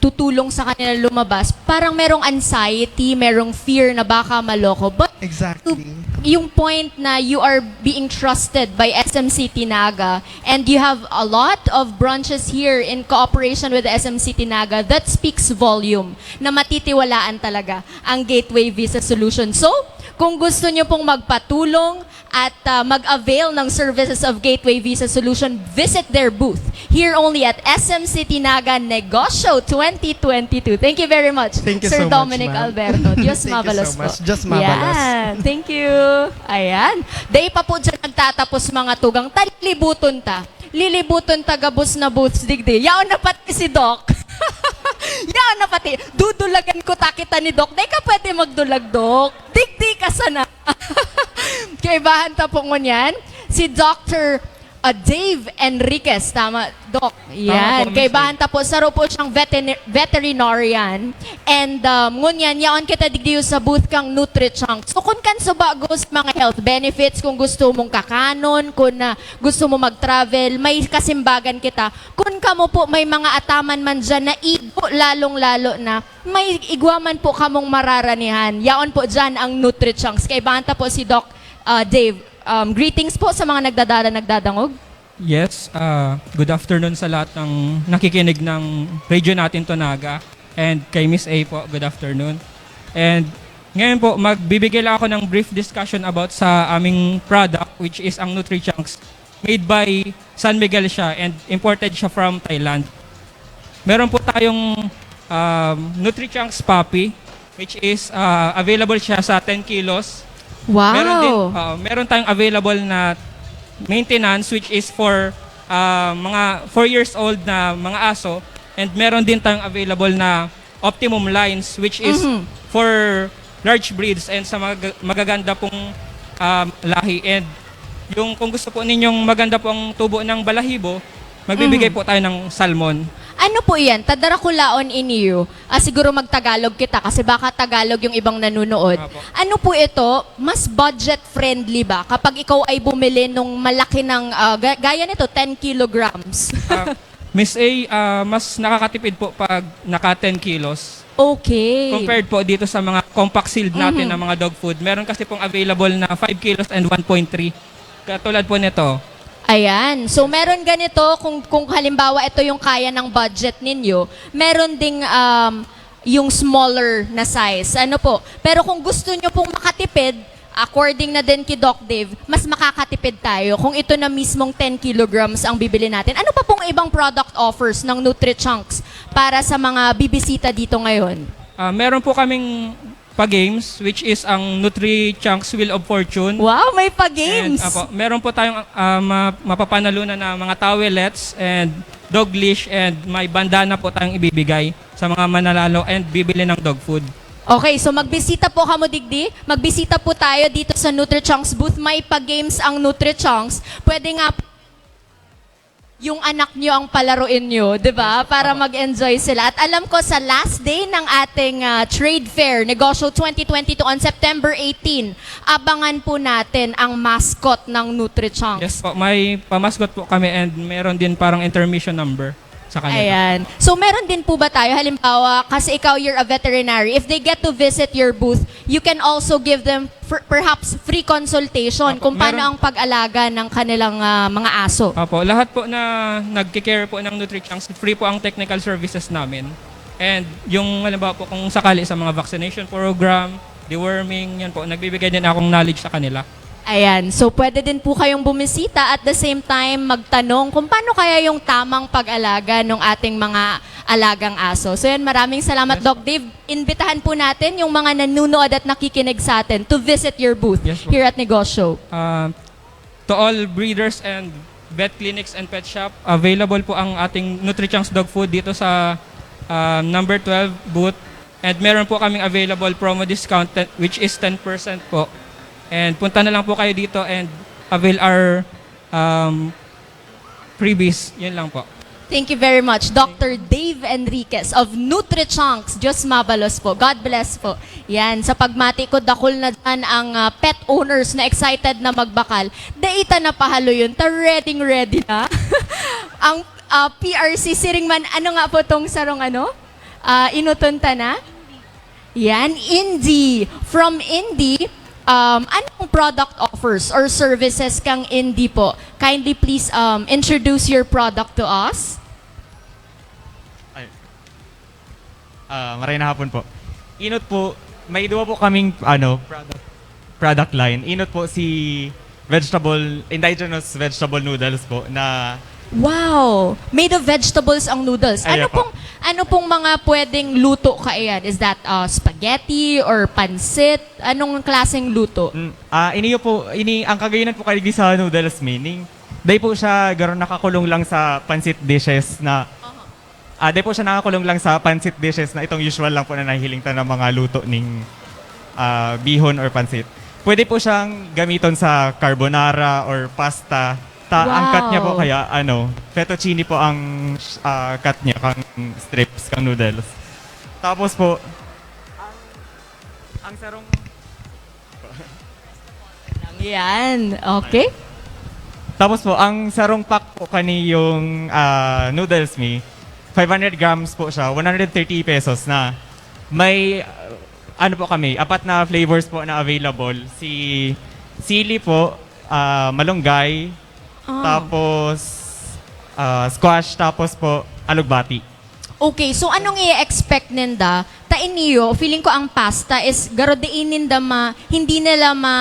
tutulong sa kanila lumabas, parang merong anxiety, merong fear na baka maloko. But Exactly. yung point na you are being trusted by S M City Naga and you have a lot of branches here in cooperation with S M City Naga, that speaks volume na matitiwalaan talaga ang Gateway Visa Solution. So, kung gusto nyo pong magpatulong at ah, mag-avail ng services of Gateway Visa Solution, visit their booth here only at S M City Naga Negosyo twenty twenty-two. Thank you very much, Thank you Sir so much, Dominic ma'am. Alberto. Diyos Thank you so mabalos much. po. Diyos mabalos. Yan. Thank you. Ayan. Day pa po dyan nagtatapos mga tugang. Talilibuton ta. Lilibuton ta gabos na booths digdi. Yaon na pati si Doc. Yaon na pati. Dudulagan ko ta kita ni Doc. Day ka pwede magdulag, Doc. Digdi ka sana. Kaibahan ta po ngunyan, si Doctor ah, Dave Enriquez. Tama, Doc. Yan. po, Miss Kaibahan ta po, saro po siyang veterin- veterinarian. And um, ngunyan, yaon kita digdi sa booth kang NutriChunks. So, kung kan subago sa mga health benefits, kung gusto mong kakanon, kung ah, gusto mo mag-travel, may kasimbagan kita. Kung kamo po may mga ataman man dyan na igo, lalong-lalo na, may igwa man po kamong mararanihan. Yaon po dyan ang NutriChunks. Kaibahan ta po si Doc ah, Dave. Um, greetings po sa mga nagdadala, nagdadangog. Yes, ah, good afternoon sa lahat ng nakikinig ng Radio Natin Tonaga. And kay Miss A po, good afternoon. And ngayon po, magbibigay lang ako ng brief discussion about sa aming product, which is ang NutriChunks. Made by San Miguel siya and imported siya from Thailand. Meron po tayong um, NutriChunks Puppy, which is ah, available siya sa ten kilos. Wow! Meron din, ah, meron tayong available na maintenance, which is for ah, mga four years old na mga aso, and meron din tayong available na optimum lines, which is Mhm. for large breeds and sa mga magaganda pong um, lahi. And yung kung gusto po ninyong maganda po ang tubo ng balahibo, magbibigay Mhm. po tayo ng salmon. Ano po yan? Tadarakulaon iniyo. Ah, siguro magtagalog kita kasi baka Tagalog yung ibang nanunood. Apo. Ano po ito? Mas budget-friendly ba kapag ikaw ay bumili nung malaki ng, ah, ga- gaya nito, ten kilograms? Ah, Miss A, ah, mas nakakatipid po pag naka ten kilos. Okay. Compared po dito sa mga compact sealed natin Mhm. na mga dog food, meron kasi pong available na five kilos and one point three. Katulad po nito. Ayan. So, meron ganito, kung, kung halimbawa ito yung kaya ng budget ninyo, meron ding um, yung smaller na size. Ano po? Pero kung gusto nyo pong makatipid, according na din kay Doc Dave, mas makakatipid tayo kung ito na mismong ten kilograms ang bibili natin. Ano pa pong ibang product offers ng NutriChunks para sa mga bibisita dito ngayon? Ah, meron po kaming pa-games, which is ang NutriChunks Wheel of Fortune. Wow, may pa-games! And, apo, meron po tayong ah, ma- mapapanalunan na mga towelettes and dog leash, and may bandana po tayong ibibigay sa mga mananalo and bibili ng dog food. Okay, so magbisita po kamo digdi. Magbisita po tayo dito sa NutriChunks booth. May pa-games ang NutriChunks. Pwede nga po yung anak nyo ang palaruin nyo, di ba? Para mag-enjoy sila. At alam ko sa last day ng ating ah, trade fair, Negosyo twenty twenty-two on September eighteen, abangan po natin ang mascot ng NutriChunks. Yes po, may pa-mascot po kami and meron din parang intermission number sa kanila. Ayan. So, meron din po ba tayo? Halimbawa, kasi ikaw, you're a veterinary. If they get to visit your booth, you can also give them fr- perhaps free consultation Apo, kung paano meron. Ang pag-alaga ng kanilang ah, mga aso. Opo, lahat po na nagki-care po ng NutriChunks, free po ang technical services namin. And yung halimbawa po kung sakali sa mga vaccination program, deworming, yan po, nagbibigay din akong knowledge sa kanila. Ayan. So, pwede din po kayong bumisita at the same time magtanong kung paano kaya yung tamang pag-alaga ng ating mga alagang aso. So, yan, maraming salamat, Doc Dave. Imbitahan po natin yung mga nanunood at nakikinig sa atin to visit your booth Yes po. here at Negosyo. Ah, To all breeders and vet clinics and pet shop, available po ang ating NutriChunks dog food dito sa, ah, number twelve booth. And meron po kaming available promo discount, te-, which is ten percent po. And punta na lang po kayo dito and avail our, um, freebies. Yun lang po. Thank you very much, Doctor Dave Enriquez of NutriChunks. Diyos mabalos po. God bless po. Yan, sa pagmati ko, dakul na dyan ang ah, pet owners na excited na magbakal. Dai ta na pahaloyon, ta ready, ready na. Ang ah, P R C siring man, ano nga po tong sarong ano? Ah, inuton ta na? Yan, Indie. From Indie, um, anong product offers or services kang Indie po? Kindly please um, introduce your product to us. Ay. Ah, maray na hapon po. Inot po, may duwa po kaming ano, product, product line. Inot po si vegetable, indigenous vegetable noodles po na Wow! Made of vegetables ang noodles. Ay, Ano opo. pong ano pong mga pwedeng luto kaiyan? Is that uh, spaghetti or pansit? Anong klaseng luto? Mm, ah, iniyo po, ini ang kagayonan po kay sa noodles meaning. Dai po siya garo nakakulong lang sa pancit dishes na Ah, dai po siya nakakulong lang sa pancit dishes na itong usual lang po na nahihiling ta ng mga luto ning ah, bihon or pancit. Pwede po siyang gamiton sa carbonara or pasta. Ta ang cut niya po Wow. Kaya ano, fettuccine po ang ah, cut niya kang strips kang noodles. Tapos po ang, ang sarong Yan. Okay? Tapos po, ang sarong pack po kani yung ah, noodles me, five hundred grams po siya, one hundred thirty pesos na. May ah, ano po kami, apat na flavors po na available. Si sili po, ah, malunggay, Ah. tapos ah, squash, tapos po alugbati. Okay, so anong i-expect ninda? Ta iniyo, feeling ko ang pasta is garo dai ninda ma, hindi nila ma,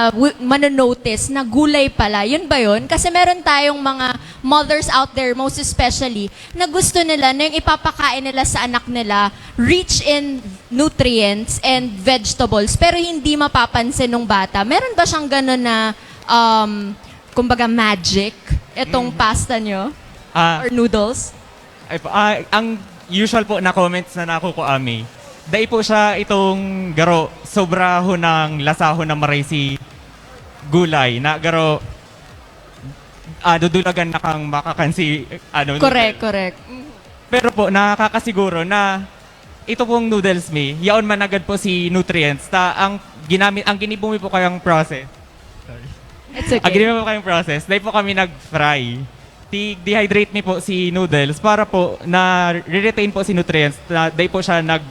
wi- manonotice na gulay pala. Yun ba yun? Kasi meron tayong mga mothers out there, most especially, na gusto nila na yung ipapakain nila sa anak nila rich in nutrients and vegetables, pero hindi mapapansin ng bata. Meron ba siyang ganun na, um, kumbaga, magic itong pasta nyo? Ah, Or noodles? Ay, pa- ah, ang usual po na comments na nakukuha mi, dai po siya itong garo, sobra ho ng lasahon na maray si gulay, na garo, ah, dudulagan na kang makakansi, ano, Correct, noodle. Correct. Pero po, nakakasiguro na ito pong noodles me, yaon managad po si nutrients, ta ang ginamit, ang ginibo mi po kayang process. Sorry. It's okay. Ang ginawa po kayong process, dahil po kami nag-fry. Tig-dehydrate mi po si noodles para po na re-retain po si nutrients. Na, dahil po siya nag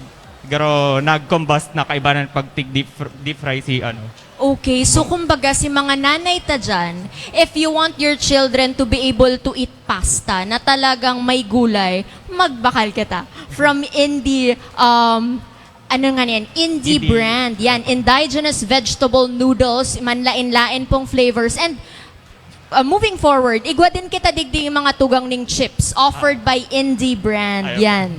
garo, nag-combust na kaibanan pag tig deep, fr- deep fry si ano. Okay, so kumbaga si mga nanay ta dyan, if you want your children to be able to eat pasta na talagang may gulay, magbakal kita. From Indie, um, ano nga yan? Indie Indie. Brand. Yan, indigenous vegetable noodles, manlain-lain pong flavors. And uh, moving forward, igwa din kita digdi yung mga tugang ning chips offered by Indie Brand. Ayaw. Yan.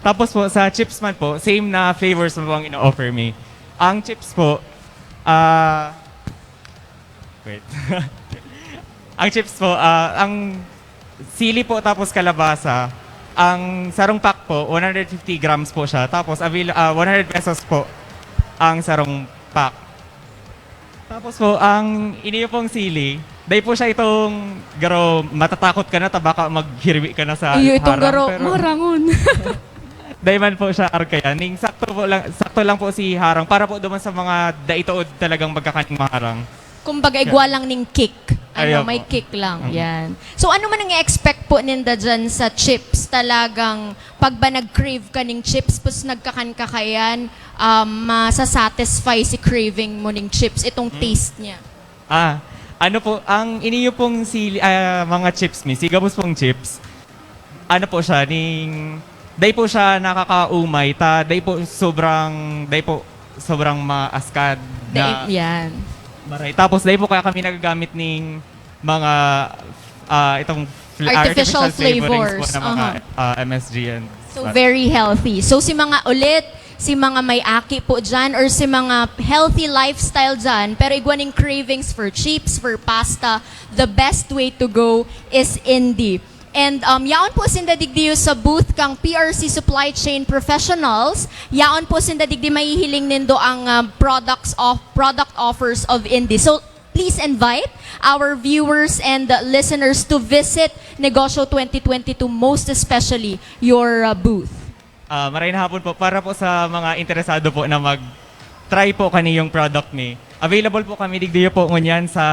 Tapos po, sa chips man po, same na flavors na po ang ino-offer me. Ang chips po, ah, wait. Ang chips po, ah, ang sili po tapos kalabasa, ang sarong pack po, one hundred fifty grams po siya. Tapos, avail ah, one hundred pesos po ang sarong pack. Tapos po, ang iniyo pong sili, dahil po siya itong garo, matatakot ka na, ta baka maghirwi ka na sa Iyo itong harang, garo, pero marangon. Dahil man po siya arkaya, ning sakto po lang, sakto lang po si harang para po duman sa mga daitood talagang magkakaning maharang. Kumbaga, igwa lang ning kick. Ano, Ayaw may po. Kick lang. Mm. Yan. So, ano man ang i-expect po ninda dyan sa chips? Talagang, pag ba nag-crave ka ning chips, pus nagkakan ka kayan, um, masasatisfy si craving mo ning chips, itong Mm. taste niya? Ah, ano po, ang iniyo pong sili, ah, mga chips, mi, sigabos pong chips, ano po siya, ning, dahil po siya nakakaumay, ta, dahil po sobrang, dahil po sobrang maaskad na Dai- yan. Maray. Tapos dahil po kaya kami nagagamit ning mga ah, itong fl- Artificial flavorings po flavors. Ng mga Aha. ah, M S G and So, very healthy. So, si mga ulit, si mga may aki po dyan or si mga healthy lifestyle dyan, pero igwa ning cravings for chips, for pasta, the best way to go is Indie. And um, yaon po sinda digdi sa booth kang P R C Supply Chain Professionals. Yaon po sinda digdi mahihiling nindo ang um, products of product offers of Indie. So please invite our viewers and uh, listeners to visit Negosyo twenty twenty-two, most especially your uh, booth. Ah, maray na hapon po. Para po sa mga interesado po na mag-try po kaniyong product mi, available po kami digdiyo po ngunyan sa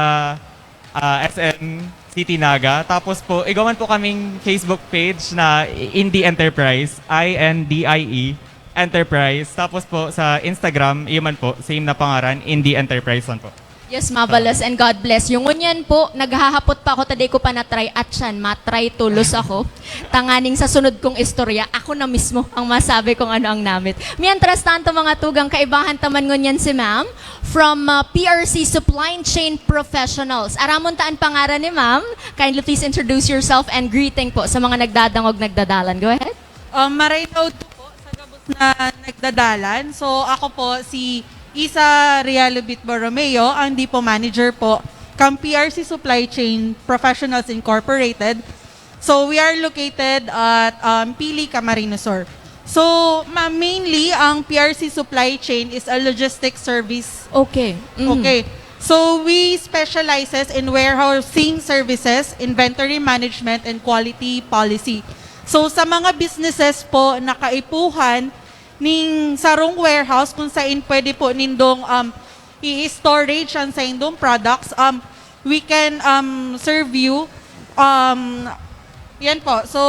ah, S M City Naga. Tapos po, igwa man po kaming Facebook page na Indie Enterprise, I N D I E Enterprise. Tapos po sa Instagram, iyo man po, same na pangaran, Indie Enterprise man po. Yes, mabalos, and God bless you. Ngunyan po, naghahapot pa ako, taday ko pa na-try, at siyan, matry tulos ako. Tanganing sa sunod kong istorya, ako na mismo ang masabi kung ano ang namit. Mientras tanto, mga tugang, kaibahan ta man ngunyan si ma'am from uh, P R C Supply Chain Professionals. Aramon ta an pangaran ni ma'am. Kindly please introduce yourself and greeting po sa mga nagdadangog, nagdadalan. Go ahead. Um, maray na udto po sa gabos na nagdadalan. So, ako po si Isa Realobit Borromeo, ang depot manager po kang P R C Supply Chain Professionals Incorporated. So, we are located at um, Pili, Camarines Sur. So, ma- mainly, ang P R C Supply Chain is a logistics service. Okay. Mhm. Okay. So, we specializes in warehousing services, inventory management, and quality policy. So, sa mga businesses po na kaipuhan ning sarong warehouse kung sain pwede po nindong um, i-storage ang saindong products, um, we can um, serve you. Um, yan po. So,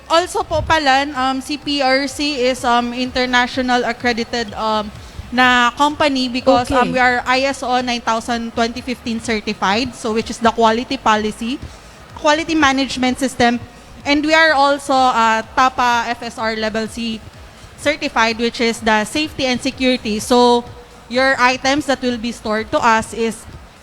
also po pala, um, si P R C is um, international accredited um, na company because Okay. um, we are I S O nine thousand twenty fifteen certified, so which is the quality policy, quality management system, and we are also uh, TAPA F S R Level C certified, which is the safety and security. So, your items that will be stored to us is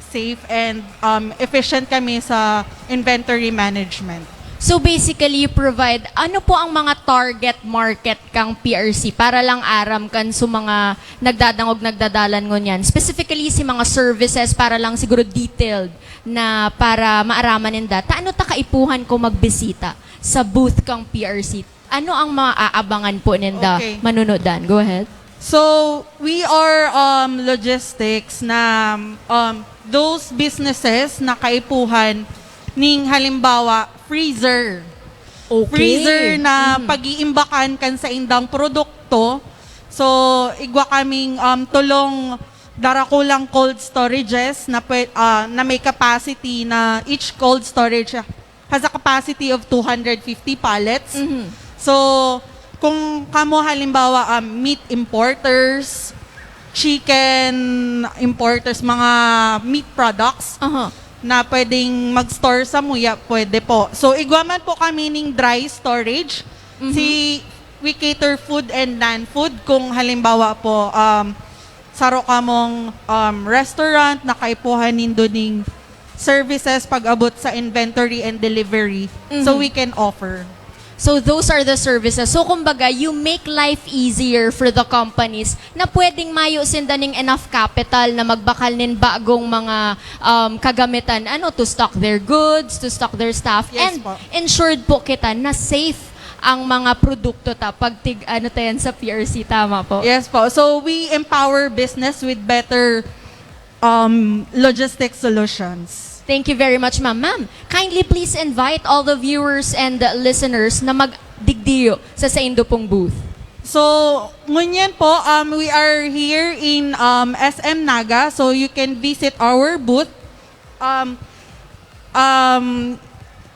safe and um, efficient kami sa inventory management. So basically, you provide, ano po ang mga target market kang P R C para lang aram kan sa mga nagdadangog, nagdadalan ngunyan? Specifically, si mga services para lang siguro detailed na para maaraman ninda. Ta ano ta kaipuhan ko magbisita sa booth kang P R C? Ano ang maaabangan po ninda Okay. manunodan? Go ahead. So, we are um, logistics na um, those businesses na kaipuhan ning halimbawa, freezer. Okay. Freezer na Mhm. pag-iimbakan kan saindang produkto. So, igwa kaming um, tulong darakulang cold storages na, pwe- ah, na may capacity na each cold storage has a capacity of two hundred fifty pallets. Mhm. So, kung kamo halimbawa um, meat importers, chicken importers, mga meat products Aha. na pwedeng mag-store sa muya, pwede po. So, igwa man po kami ning dry storage. Mhm. Si we cater food and non-food. Kung halimbawa po, um, saro kamong um, restaurant na kaipuhan nindo ning services pag-abot sa inventory and delivery. So, Mhm. we can offer. So those are the services. So kumbaga, you make life easier for the companies na pwedeng mayo sinda ning enough capital na magbakal nin bagong mga um, kagamitan, ano, to stock their goods, to stock their staff. Yes And po. Ensured po kita na safe ang mga produkto ta pag tig ano ta yan sa P R C, tama po? Yes po. So, we empower business with better um, logistic solutions. Thank you very much, ma'am. Ma'am, kindly please invite all the viewers and the listeners na magdigdiyo sa saindo pong booth. So, ngunyan po, um, we are here in um, S M Naga. So, you can visit our booth. Um, um,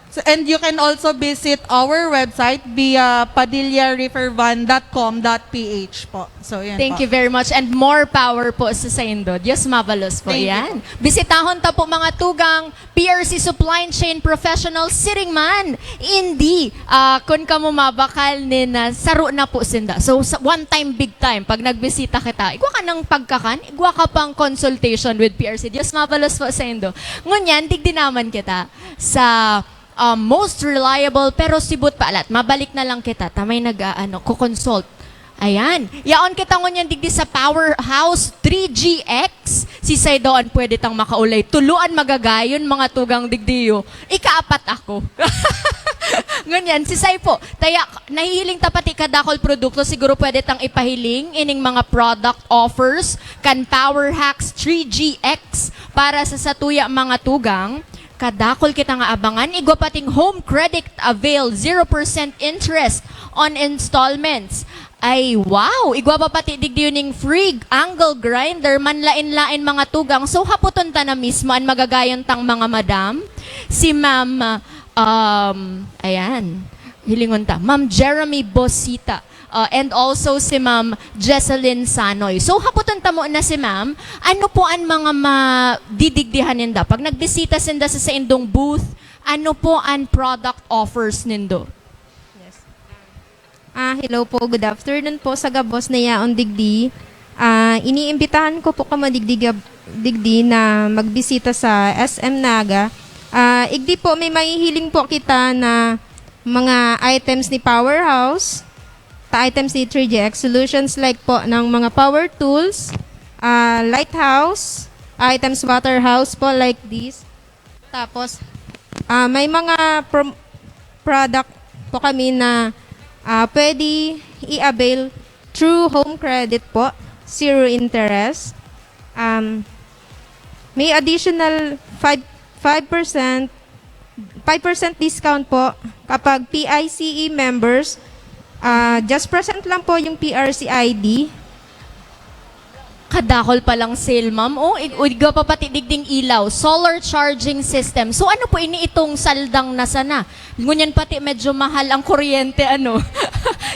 so- and you can also visit our website via padilla river van dot com dot p h po. So, yan Thank po. You very much and more power po sa saindo. Diyos mabalos po. Thank you Yan. Bisitahon ta po, mga tugang, P R C Supply Chain Professional, siring man, Indie, ah, kun kamo mabakal nin ah, saro na po sinda. So, sa, one time, big time, pag nagbisita kita, igwa ka ng pagkakan, igwa ka pang consultation with P R C. Diyos mabalos po saindo. Ngunyan, digdi naman kita sa ah, most reliable, pero sibot pa alat. Mabalik na lang kita. Ta may nag, ah, ano, ko-consult. Ayan. Yaon kita ngunyan digdi sa Powerhouse three G X. Si Saido an pwede tang makaulay. Tulo an magagayon, mga tugang digdiyo. Ikaapat ako. Ngunyan, si Sai po. Taya, nahihiling ta pati kadakol produkto, siguro pwede tang ipahiling ining mga product offers kan Power Hacks three G X para sa satuya mga tugang. Kadakol kita nga abangan, igwa pating home credit avail, zero percent interest on installments. Ay, wow! Igwa pa pati digdiyo ning free angle grinder, manlain-lain mga tugang. So, hapoton ta na mismo an magagayon tang mga madam. Si Ma'am, um, ayan, hilingon ta, Ma'am Jeremy Bosita. Uh, and also si Ma'am Jesselyn Sanoy. So, hapoton ta mo na si Ma'am, ano po an mga madidigdihan ninda? Pag nagbisita sinda sa saindong booth, ano po an product offers nindo? Yes. Ah, hello po. Good afternoon po sa gabos na yaon digdi. Ah, iniimbitahan ko po kamo digdi, gab- digdi na magbisita sa S M Naga. Ah, igdi po may mahihiling po kita na mga items ni Powerhouse, ta items ni three G X Solutions like po ng mga power tools, ah, lighthouse, items waterhouse po like this. Tapos, ah, may mga prom- product po kami na ah, pwede i-avail through home credit po, zero interest. Um, may additional five, five percent, five percent discount po kapag P I C E members. Ah, just present lang po yung P R C I D. Kadakol palang sale, ma'am. Oh, ig- igwa pa pati digding ilaw, solar charging system. So ano po ini itong saldang na sana? Ngunyan pati medyo mahal ang kuryente, ano?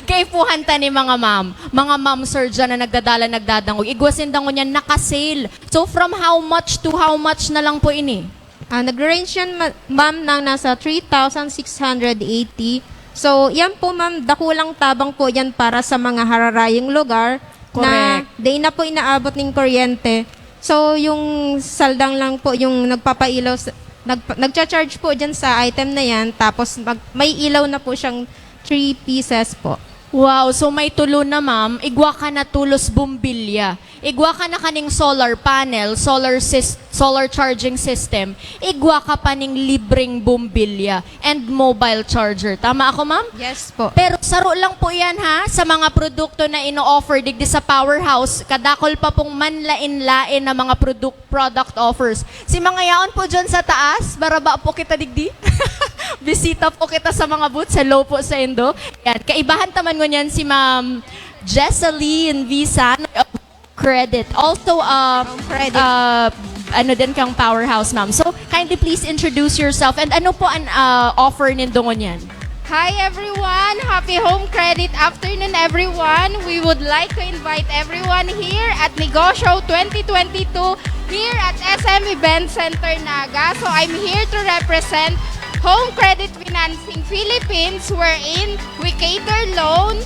Kaipuhan ta ni mga ma'am. Mga ma'am, sir, dyan na nagdadala, nagdadangog. Igwa sinda ngunyan naka-sale. So from how much to how much na lang po ini? Ah, nag-range yan, ma- ma'am, ng nasa three thousand six hundred eighty. So, yan po, ma'am, dakulang tabang po yan para sa mga hararayong lugar na Correct. Di na po inaabot ng kuryente. So, yung saldang lang po yung nagpapailaw, sa, nagpa- nagcha-charge po dyan sa item na yan, tapos mag- may ilaw na po siyang three pieces po. Wow, so may tulo na, ma'am. Igwa ka na tulos bombilya. Igwa ka na kaning solar panel, solar sys- solar charging system. Igwa ka pa ning libreng bombilya and mobile charger. Tama ako, ma'am? Yes po. Pero saro lang po yan, ha, sa mga produkto na ino-offer digdi sa Powerhouse. Kadakol pa pong manlain-lain na mga produk- product offers. Si mga yaon po dyan sa taas, baraba po kita digdi. Bisita po kita sa mga booths. Hello po sa indo. Yan. Kaibahan ta man ngunyan si Ma'am Jesseline Visan of Credit. Also, uh, Home Credit. uh, ano din kang Powerhouse, ma'am. So, kindly please introduce yourself and ano po ang uh, offer nindo ngunyan? Hi everyone! Happy Home Credit afternoon everyone! We would like to invite everyone here at Negosyo twenty twenty-two here at S M Event Center Naga. So I'm here to represent Home Credit Financing Philippines, wherein we cater loan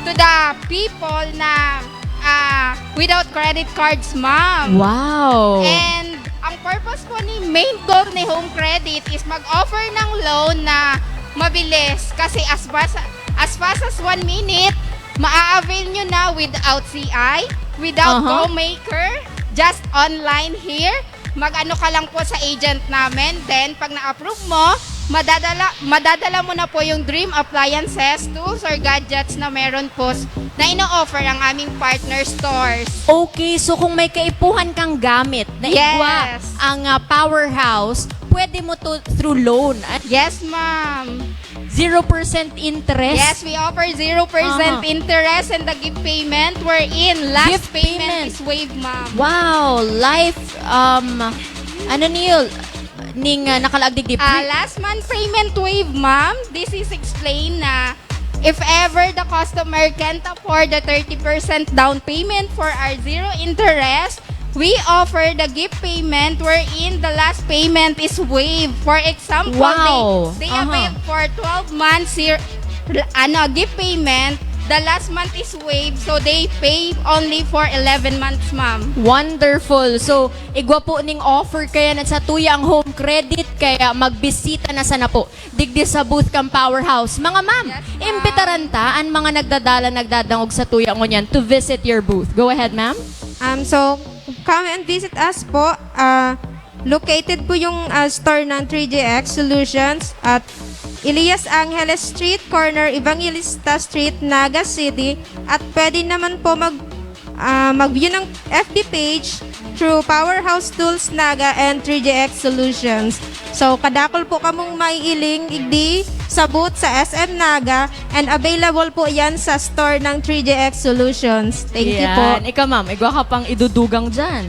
to the people na ah, without credit cards, ma'am. Wow! And ang purpose po ni main goal ni Home Credit is mag-offer ng loan na mabilis kasi as fast as, fast as one minute, maa-avail nyo na without C I, without Aha. co-maker, just online here. Mag-ano ka lang po sa agent namin. Then, pag na-approve mo, madadala, madadala mo na po yung dream appliances, tools, or gadgets na meron po s- na ino-offer ang aming partner stores. Okay, so kung may kaipuhan kang gamit na igwa Yes. ang ah, Powerhouse, pwede mo to through loan. Ah, Yes, ma'am. zero percent interest. Yes, we offer zero percent Aha. interest and the gift payment wherein last Gift payment, payment. is waived, ma'am. Wow, life, um, ano niyo, ning uh, nakalaag digdi? Ah, last month payment waive, ma'am. This is explained na if ever the customer can't afford the thirty percent down payment for our zero interest, we offer the gift payment wherein the last payment is waived. For example, Wow. they, they Aha. avail for twelve months zero, ano, gift payment, the last month is waived, so they pay only for eleven months, ma'am. Wonderful. So, igwa po ning offer kaya na sa tuya ang home credit, kaya magbisita na sana po digdi sa booth kan Powerhouse. Mga ma'am, Yes, ma'am. imbitaran ta an mga nagdadala, nagdadangog sa tuya ngunyan to visit your booth. Go ahead, ma'am. Um, so, come and visit us po. Ah, located po yung, ah, store ng three G X Solutions at Elias Angeles Street, corner Evangelista Street, Naga City. At pwede naman po mag, ah, mag-view ng F B page through Powerhouse Tools Naga and three G X Solutions. So, kadakol po kamong maiiling igdi sa booth sa S M Naga and available po yan sa store ng three G X Solutions. Thank you po. Yan. Ikaw, ma'am, igwa ka pang idudugang dyan.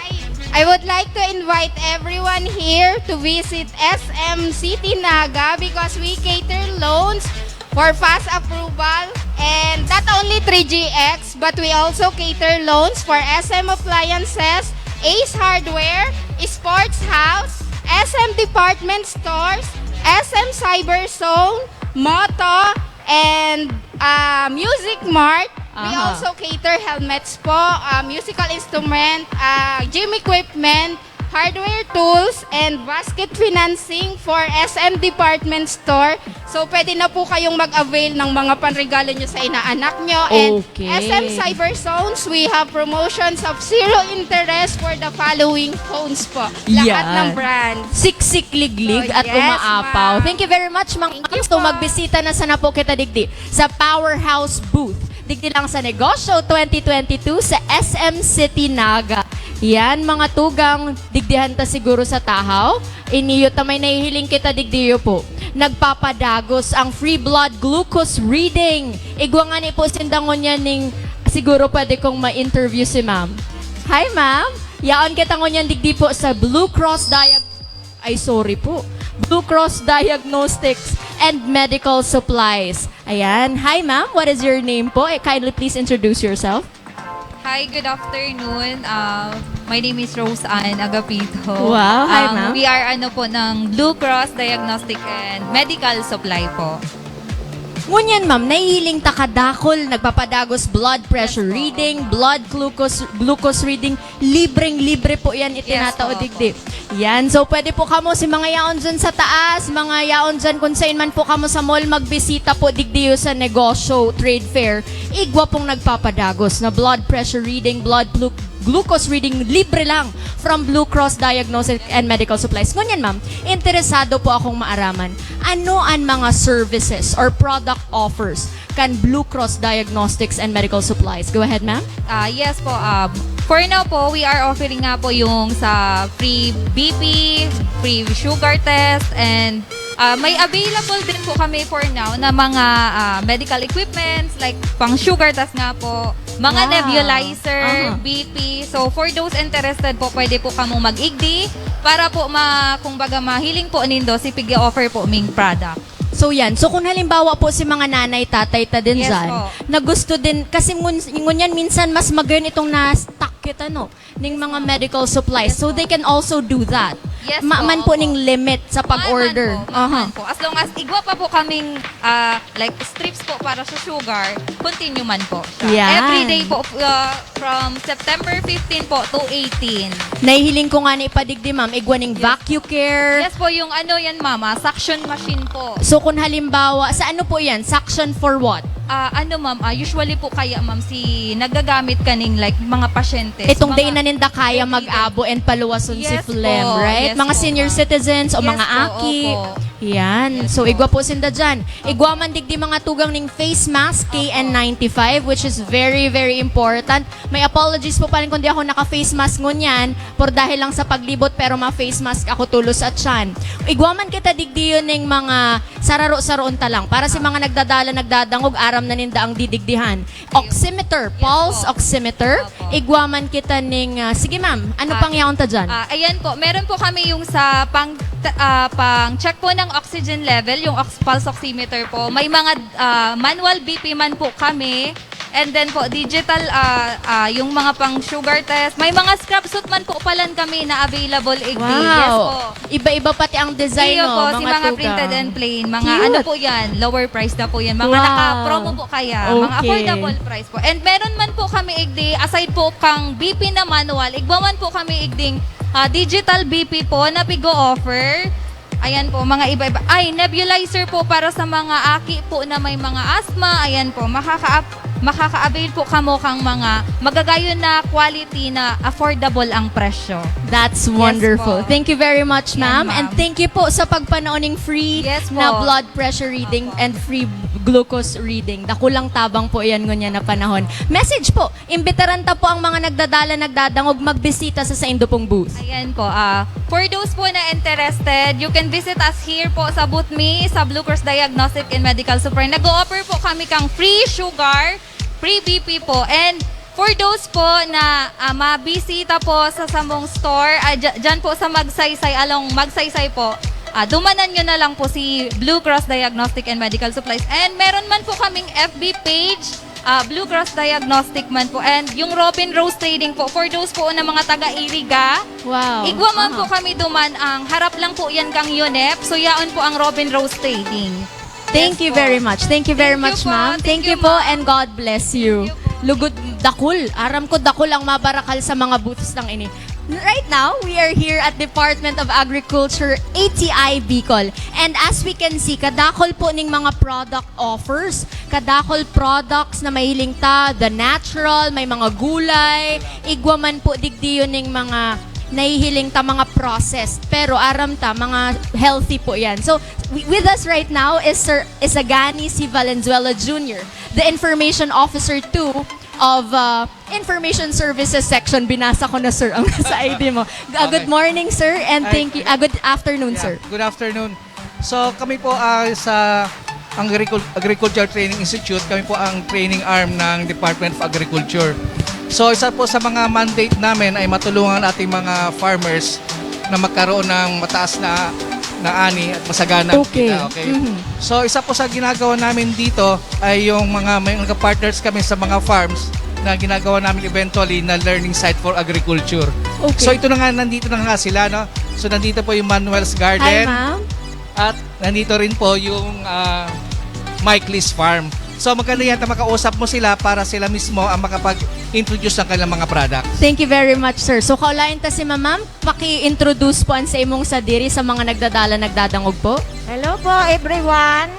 I, I would like to invite everyone here to visit S M City Naga because we cater loans for fast approval, and not only three G X, but we also cater loans for S M Appliances, Ace Hardware, Sports House, S M Department Stores, S M Cyber Zone, Moto, and, ah, Music Mart. We Aha. also cater helmets po, ah, musical instrument, ah, gym equipment, hardware tools, and basket financing for S M Department Store. So, pwede na po kayong mag-avail ng mga panregalo nyo sa inaanak nyo. And Okay. S M Cyber Zones, we have promotions of zero interest for the following phones po. Lahat ng Yan. brand. Siksik liglig Oh, at yes, umaapaw. ma'am. Thank you very much, mga Thank you ma'am. So, po. magbisita na sana po kita digdi sa Powerhouse Booth. Digdi lang sa Negosyo twenty twenty-two sa S M City Naga. Yan, mga tugang, digdihan ta siguro sa tahaw. Iniyo ta may nahihiling kita digdiyo po. Nagpapadagos ang free blood glucose reading. Igwa ngani po sinda ngunyan ning siguro pwede kong ma-interview si ma'am. Hi, ma'am. Yaon kita ngunyan digdi po sa Blue Cross Diag-, ay, sorry po. Blue Cross Diagnostics and Medical Supplies. Ayan. Hi, ma'am. What is your name po? Eh, kindly please introduce yourself. Hi, good afternoon. Uh, my name is Rose Ann Agapito. Wow. Hi, Um, ma'am. we are, ano po, ng Blue Cross Diagnostic and Medical Supply po. Ngunyan, ma'am, nahihiling ta kadakol, nagpapadagos blood pressure Yes po, reading, opo. blood glucose, glucose reading, libreng-libre po yan, Yes itinatao po, digdi. opo. Yan. So, pwede po kamo si mga yaon dyan sa taas, mga yaon dyan kung saan man po kamo sa mall, magbisita po digdiyo sa negosyo, trade fair. Igwa pong nagpapadagos na blood pressure reading, blood glu-, glucose reading, libre lang from Blue Cross Diagnostic and Medical Supplies. Ngunyan, ma'am, interesado po akong maaraman, ano an mga services or product offers kan Blue Cross Diagnostics and Medical Supplies? Go ahead, ma'am. Ah, yes po. Um, for now po, we are offering nga po yung sa free B P, free sugar test, and, ah, may available din po kami for now na mga, ah, medical equipments like pang sugar test nga po, mga Wow. nebulizer, Aha. B P. So, for those interested po, pwede po kamong mag-igdi para po ma-, kumbaga, mahiling po nindo si pig-offer po ming product. So, yan. So, kung halimbawa po si mga nanay, tatay ta din Yes dyan, po. na gusto din, kasi ngun-, ngunyan minsan mas magayon itong na-stock kita, no? Ning Yes mga po. medical supplies. Yes So, po. they can also do that. Yes Ma-, po, man po opo. ning limit sa Man man pag-order. po, man Aha. man po. As long as igwa pa po kaming, ah, like, strips po para sa sugar, continue man po siya. Yan. Every day po, ah, from September fifteen po to eighteen. Nahihiling ko nga ni ipadigdi, ma'am, igwa ning Yes. vacuum care. Yes po, yung ano yan, ma'am, ah, suction machine po. So, kung halimbawa, sa ano po yan? Suction for what? Ah, ano, ma'am, ah, usually po kaya, ma'am, si nagagamit kaning, like, mga pasyente. Itong Mga day na ninda kaya everyday. mag-abo and paluwason si Yes Flem, po, right? yes Mga po, senior ma'am. citizens o Yes mga po, aki. opo. Yan. Yes So, po. igwa po sinda dyan. Igwa man digdi mga tugang ning face mask, Opo. K N ninety-five, which is very, very important. May apologies po pa rin kung di ako naka-face mask ngunyan, por dahil lang sa paglibot, pero ma-face mask ako tulos at siyan. Igwa man kita digdi yun ning mga sararo-saroon ta lang. Para sa Ah. mga nagdadala, nagdadangog, aram na ninda ang didigdihan. Oximeter, Yes pulse po. oximeter. Opo. Igwa man kita ning, ah, sige ma'am, ano Ah, pang yaon ta dyan? ah, ayan po, meron po kami yung sa pang, ah, pang check po ng oxygen level, yung ox-, pulse oximeter po. May mga, ah, manual B P man po kami. And then po, digital, ah, ah, yung mga pang sugar test. May mga scrub suit man po palan kami na available igdi. Yes Wow. po. Iba-iba pati ang design, Iyo no? po, si mga tugang. Printed and plain. Mga Cute. Ano po yan, lower price na po yan. Mga Wow. Naka-promo po kaya. Mga Okay. Affordable price po. And meron man po kami igdi, aside po kang B P na manual, igwa man po kami igding ah, digital B P po na pigo-offer. Ayan po, mga iba-iba. Ay, nebulizer po para sa mga aki po na may mga asthma. Ayan po, makaka makaka-avail po kamo kang mga magagayon na quality na affordable ang presyo. That's Yes wonderful. po. Thank you very much, Yan, ma'am. ma'am. And thank you po sa pagpanaon ng free Yes po. na blood pressure reading Opo. and free glucose reading. Dakulang tabang po yan ngunyan na panahon. Message po, imbitaran ta po ang mga nagdadala, nagdadangog, magbisita sa saindo pong booth. Ayan po, ah, for those po na interested, you can visit us here po sa Booth Me, sa Blue Cross Diagnostic and Medical Supply. Nag-o-offer po kami kang free sugar, free B P po. And for those po na ah, mabisita po sa samong store, ah, dya- dyan po sa Magsaysay, along Magsaysay po, ah, dumanan nyo na lang po si Blue Cross Diagnostic and Medical Supplies. And meron man po kaming F B page, ah, Blue Cross Diagnostic man po. And yung Robin Rose Trading po, for those po na mga taga-Iriga, Wow. igwa man Aha. po kami duman, ang harap lang po yan kang UNEP. So yaon po ang Robin Rose Trading. Thank Yes you po. very much. Thank you very Thank you much, po. ma'am. Thank Thank you, you po ma'am. and God bless you. Thank you po. Lugod, dakul. Aram ko dakul ang mabarakal sa mga booths ng ini. Right now, we are here at Department of Agriculture, A T I Bicol. And as we can see, kadakol po ning mga product offers, kadakol products na mahiling ta, the natural, may mga gulay, igwa man po digdiyon ning mga nahihiling ta mga processed. Pero aram ta, mga healthy po yan. So, wi- with us right now is Sir Isagani C. Valenzuela Junior, the Information Officer two of uh, Information Services Section. Binasa ko na, sir, ang sa I D mo. Uh, Good Okay. morning, sir, and Ay, thank you. Uh, good afternoon, Yeah, sir. Good afternoon. So kami po ah, sa Agricul- Agriculture Training Institute, kami po ang training arm ng Department of Agriculture. So isa po sa mga mandate namin ay matulungan ating mga farmers na magkaroon ng mataas na na ani at masagana ang Okay. kita. Okay. Mhm. So isa po sa ginagawa namin dito ay yung mga may mga partners kami sa mga farms na ginagawa namin eventually na learning site for agriculture. Okay. So ito na nga, nandito na nga sila, no? So nandito po yung Manuel's Hi, Garden ma'am. at nandito rin po yung ah, Mike Lee's Farm. So maganda yata makausap mo sila para sila mismo ang makapag-introduce ng kanilang mga products. Thank you very much, sir. So, kaulayan ta si ma'am, paki-introduce po an sa imong sadiri sa mga nagdadala, nagdadangog po. Hello po everyone.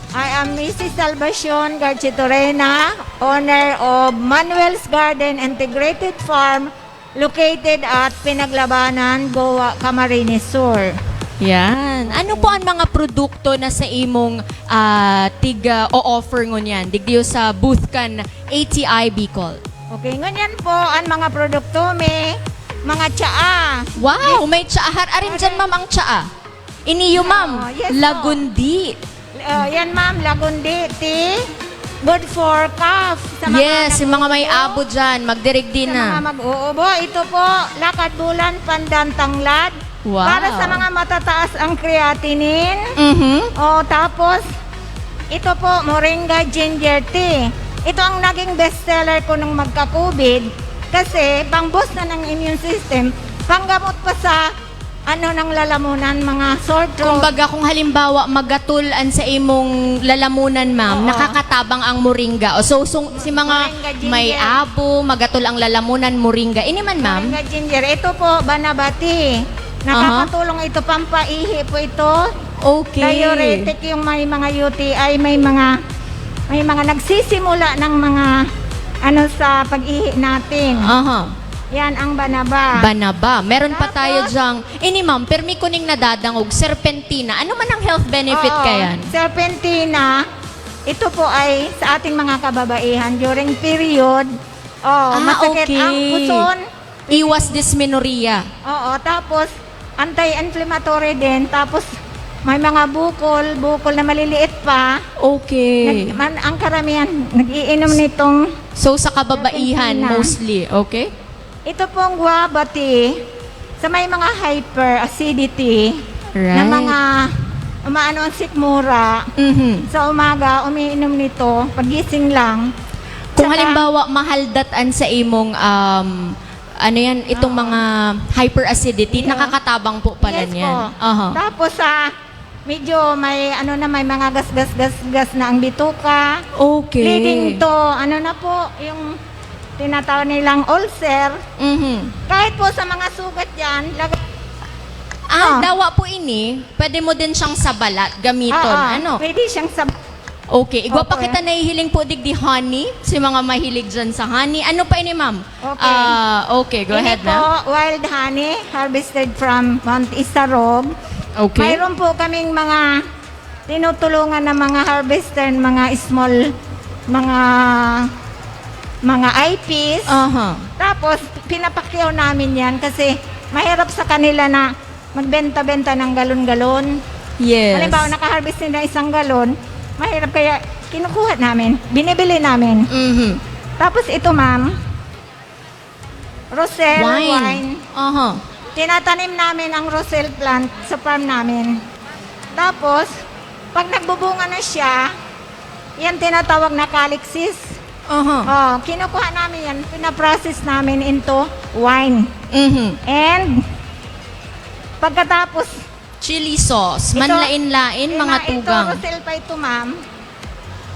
I am Missus Salvacion Garchitorena, owner of Manuel's Garden Integrated Farm located at Pinaglabanan, Goa, Camarines Sur. Yan. Ano po ang mga produkto na sa imong ah, tig ah, o-offer ngunyan? Digdiyo sa booth kan A T I Bicol. Okay, ngunyan po ang mga produkto may mga tsaa. Wow, may tsaa. Arin dyan, ma'am, ang tsaa. Iniyo, ma'am. Oo, yes po. Lagundi. Uh, yan ma'am, Lagundi tea. Good for cough. Sa mga Yes, yung mga may nag-uubo. abo dyan, magdirigdi Sa na. mga mag-uubo. Ito po, lakad bulan, pandan tanglad. Wow. Para sa mga matataas ang creatinine. Mhm. O, tapos, ito po, moringa ginger tea. Ito ang naging bestseller ko nung magka-COVID. Kasi, pang-boost na ng immune system, panggamot pa sa, ano, ng lalamunan, mga sore throat. Kumbaga, kung halimbawa, magatol an sa imong lalamunan, ma'am, Oo. nakakatabang ang moringa. O, so, sung- si mga Moringa ginger. may abo, magatol ang lalamunan, moringa. Ini man, ma'am? Moringa ginger. Ito po, banabati. Nakakatulong ito, pampaihi po ito. Okay. Diuretic yung may mga U T I, may mga may mga nagsisimula ng mga ano sa pag-ihi natin. Aha. Yan ang banaba. Banaba. Meron pa Tapos? Tayo dyang, ini ma'am, permi ko ning nadadangog, serpentina. Ano man ang health benefit Oo. kayan? Serpentina, ito po ay sa ating mga kababaihan during period. Oh, Ah, masakit okay. Ang puson. Iwas dysmenorrhea. Oo, tapos anti-inflammatory din. Tapos may mga bukol, bukol na maliliit pa. Okay. Nag, man, ang karamihan, nag-iinom nitong So, sa kababaihan, Serpentina. Mostly, okay? Ito pong guava tea, sa may mga hyperacidity, na Right. mga umaano ang sikmura, Mhm. sa umaga, umiinom nito, pagising lang. Kung Halimbawa, mahal datan sa imong, um, ano yan, itong Oo. mga hyperacidity, Yeah. nakakatabang po pala Yes niyan. po. Aha. Tapos, ah, medyo may, ano na, may mga gasgas-gasgas na ang bituka. Okay. Leading to, ano na po, yung tinatawag nilang ulcer. Mhm. Kahit po sa mga sugat yan, lagay Ah, Ah. dawa po ini, pwede mo din siyang sa balat gamiton, Oo, ano? pwede siyang sa Okay, igwa pa Okay. kita nahihiling po digdi honey, si mga mahilig dyan sa honey. Ano pa ini, ma'am? Okay. Ah, okay, go Ini ahead po, na. wild honey, harvested from Mount Isarog. Okay. Mayroon po kaming mga tinutulungan ng mga harvester, mga small, mga, mga I Ps. Aha. Tapos, pinapakyaw namin yan kasi mahirap sa kanila na magbenta-benta ng galon-galon. Yes. Halimbawa, nakaharvest sila isang galon, mahirap kaya kinukuha namin, binibili namin. Mhm. Tapos ito, ma'am, Roselle Wine. wine. Aha. Tinatanim namin ang Roselle plant sa farm namin. Tapos, pag nagbubunga na siya, yan tinatawag na calyxis. Aha. Oh, kinukuha namin yan, pinaprocess namin into wine. Mhm. And pagkatapos, Chili sauce, ito, manlain-lain, ina-, mga ito, tugang. Roselle pa ito, ma'am.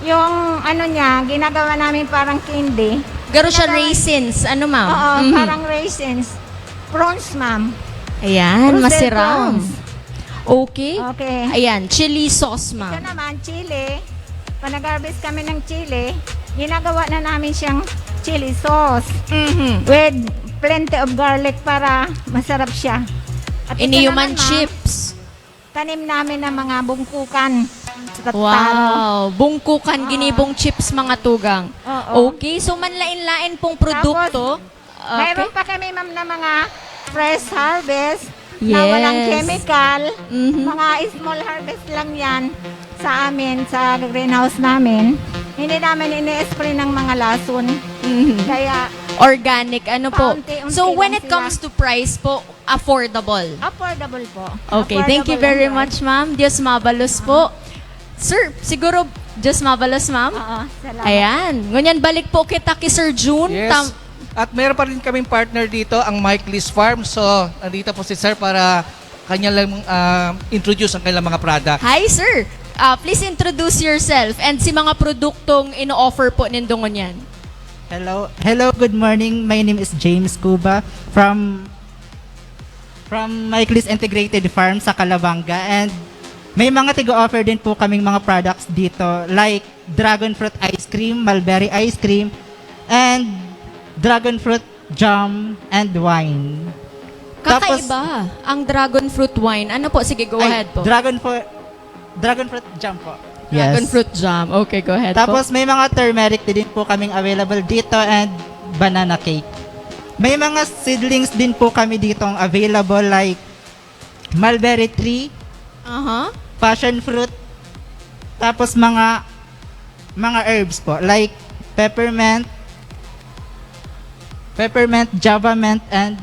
Yung ano niya, ginagawa namin parang candy. Garo siya Ginagawa raisins, ano, ma'am? Oo, Mhm. parang raisins. Prawns, ma'am. Ayan, Roselle masiram. prawns. Okay. Okay. Ayan, chili sauce, Ito ma'am. naman, chili. Pag nag-harvest kami ng chili, ginagawa na namin siyang chili sauce Mhm. with plenty of garlic para masarap siya. At ito Ini human naman, ma'am, chips. tanim namin ng mga bungkukan sa taro. Wow, bungkukan, Oo. ginibong chips, mga tugang. Oo. Okay, so manlain-lain pong produkto. Tapos, Okay. mayroon pa kami, ma'am, na mga fresh harvest na walang Yes. chemical. Mhm. Mga small harvest lang yan sa amin, sa greenhouse namin. Hindi namin ini-spray ng mga lason. Mhm. Kaya Organic, ano po? paunti-unti So, when lang it sila. comes to price po, affordable? Affordable po. Okay, thank you Affordable very lang po. much, ma'am. Diyos mabalos po. Sir, siguro, Diyos mabalos, ma'am. Oo, salamat. Ayan. Ngunyan, balik po kita kay Sir Jun. Yes. Tam- At meron pa rin kaming partner dito, ang Mike Liz Farm. So, nandito po si Sir para kanya lang, ah, introduce ang kanilang mga product. Hi, sir. Ah, please introduce yourself and si mga produktong ino-offer po nindo ngunyan. Hello. Hello, good morning. My name is James Cuba from, from Mike Liz Integrated Farm sa Calabanga. And may mga tigo-offer din po kaming mga products dito, like dragon fruit ice cream, mulberry ice cream, and dragon fruit jam and wine. Tapos Kakaiba ang dragon fruit wine. Ano po? Sige, go Ay, ahead po. dragon fru-, dragon fruit jam po. Dragon Yes. fruit jam. Okay, go ahead po. Tapos may mga turmeric din po kaming available dito and banana cake. May mga seedlings din po kami ditong available, like mulberry tree, Aha. passion fruit, tapos mga, mga herbs po, like peppermint, peppermint, java mint, and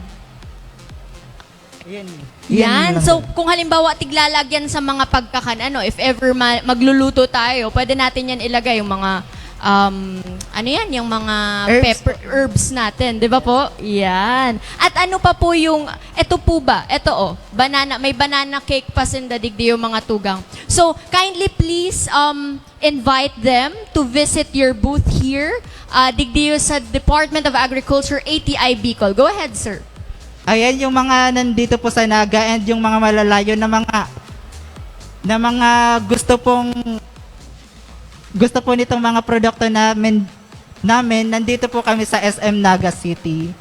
yun. Yun Yan. lang So, po. kung halimbawa, tiglalagyan sa mga pagkakan, ano, if ever ma-, magluluto tayo, pwede natin yan ilagay, yung mga, um, ano yan, yung mga Herbs pepper, po. herbs natin, di ba po? Yan. At ano pa po yung, eto po ba? Eto, oh, banana, may banana cake pa sinda digdi yung mga tugang. So, kindly please, um, invite them to visit your booth here, uh, digdi sa Department of Agriculture, A T I Bicol. Go ahead, sir. Ayan yung mga nandito po sa Naga and yung mga malalayo na mga, na mga gusto pong, gusto po nitong mga produkto namin, namin, nandito po kami sa S M Naga City.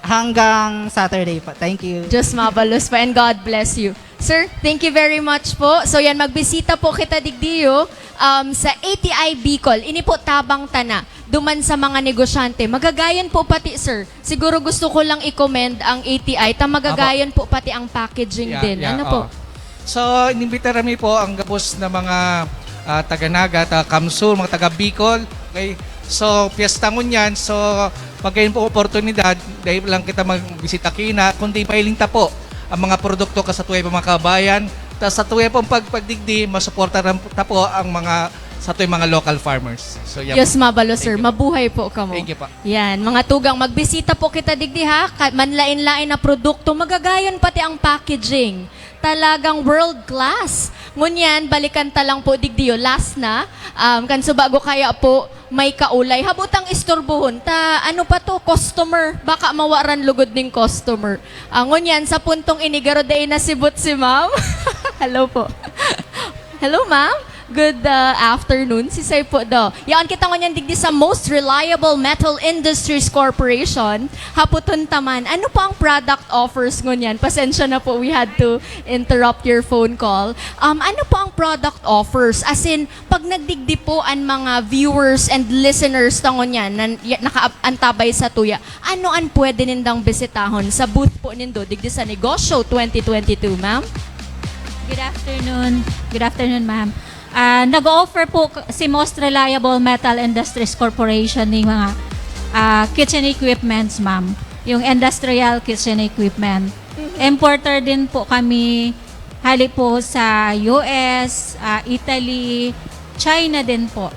Hanggang Saturday po. Thank you. Diyos mabalos po and God bless you. Sir, thank you very much po. So yan, magbisita po kita digdiyo, um, sa A T I Bicol. Ini po tabang ta na duman sa mga negosyante. Magagayon po pati, sir. Siguro gusto ko lang i-commend ang A T I, ta magagayon po pati ang packaging Yeah, din. yeah, Ano po? oo. So, inimbitar mi po ang gabos na mga, ah, taga Naga, taga Kamsur, mga taga Bicol. Okay? So, piyesta ngunyan. So, magayon po oportunidad, dai lang kita magbisita kaina, kundi mahiling ta po ang mga produkto ka sa tuya pong mga kabayan. Ta sa tuya pong pag-, pagdigdi, masuporta rin ta po ang mga sa ating mga local farmers. So, yan Diyos po. mabalos, sir. Thank you po. Mabuhay po kamo. Thank you po. Yan, mga tugang, magbisita po kita digdi ha. Ka- manlain-lain na produkto, magagayon pati ang packaging. Talagang world class. Ngunyan, balikan ta lang po digdiyo. Last na, um, kan subago kaya po may kaulay. Habutang istorbohon ta, ano pa to, customer. Baka mawaran lugod ning customer. Ah, ngunyan, sa puntong ini, garo dai nasibot si ma'am. Hello po. Hello, ma'am. Good uh, afternoon. Si Sir po do. Yaon kita ngunyan digdi sa Most Reliable Metal Industries Corporation. Haputon ta man, ano po ang product offers ngunyan? Pasensya na po, we had to interrupt your phone call. Um, ano po ang product offers? As in, pag nagdigdi po ang mga viewers and listeners ta ngunyan na y- nakaantabay sa tuya, ano ang pwede nindang bisitahon sa booth po nindo digdi sa Negosyo twenty twenty-two, ma'am? Good afternoon. Good afternoon, ma'am. Ah, nag-offer po k- si Most Reliable Metal Industries Corporation ng mga ah, kitchen equipments, ma'am. Yung industrial kitchen equipment. Importer din po kami, hali po sa U S, ah, Italy, China din po.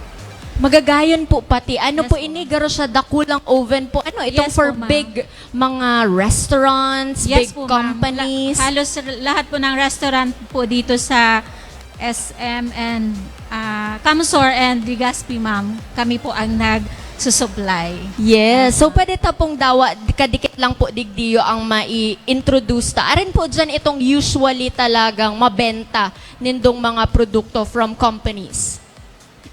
Magagayon po pati. Ano Yes po po. Ini, garo siya dakulang oven po? Ano, itong Yes for po, ma'am. big mga restaurants, Yes big po, ma'am. companies? La- halos r- lahat po ng restaurant po dito sa S M and ah, Camsor and Legazpi, ma'am. Kami po ang nagsusupply. Yes. So, pwede ta pong dawa, kadikit lang po digdiyo ang mai-introduce ta. Arin po dyan itong usually talagang mabenta nindong mga produkto from companies.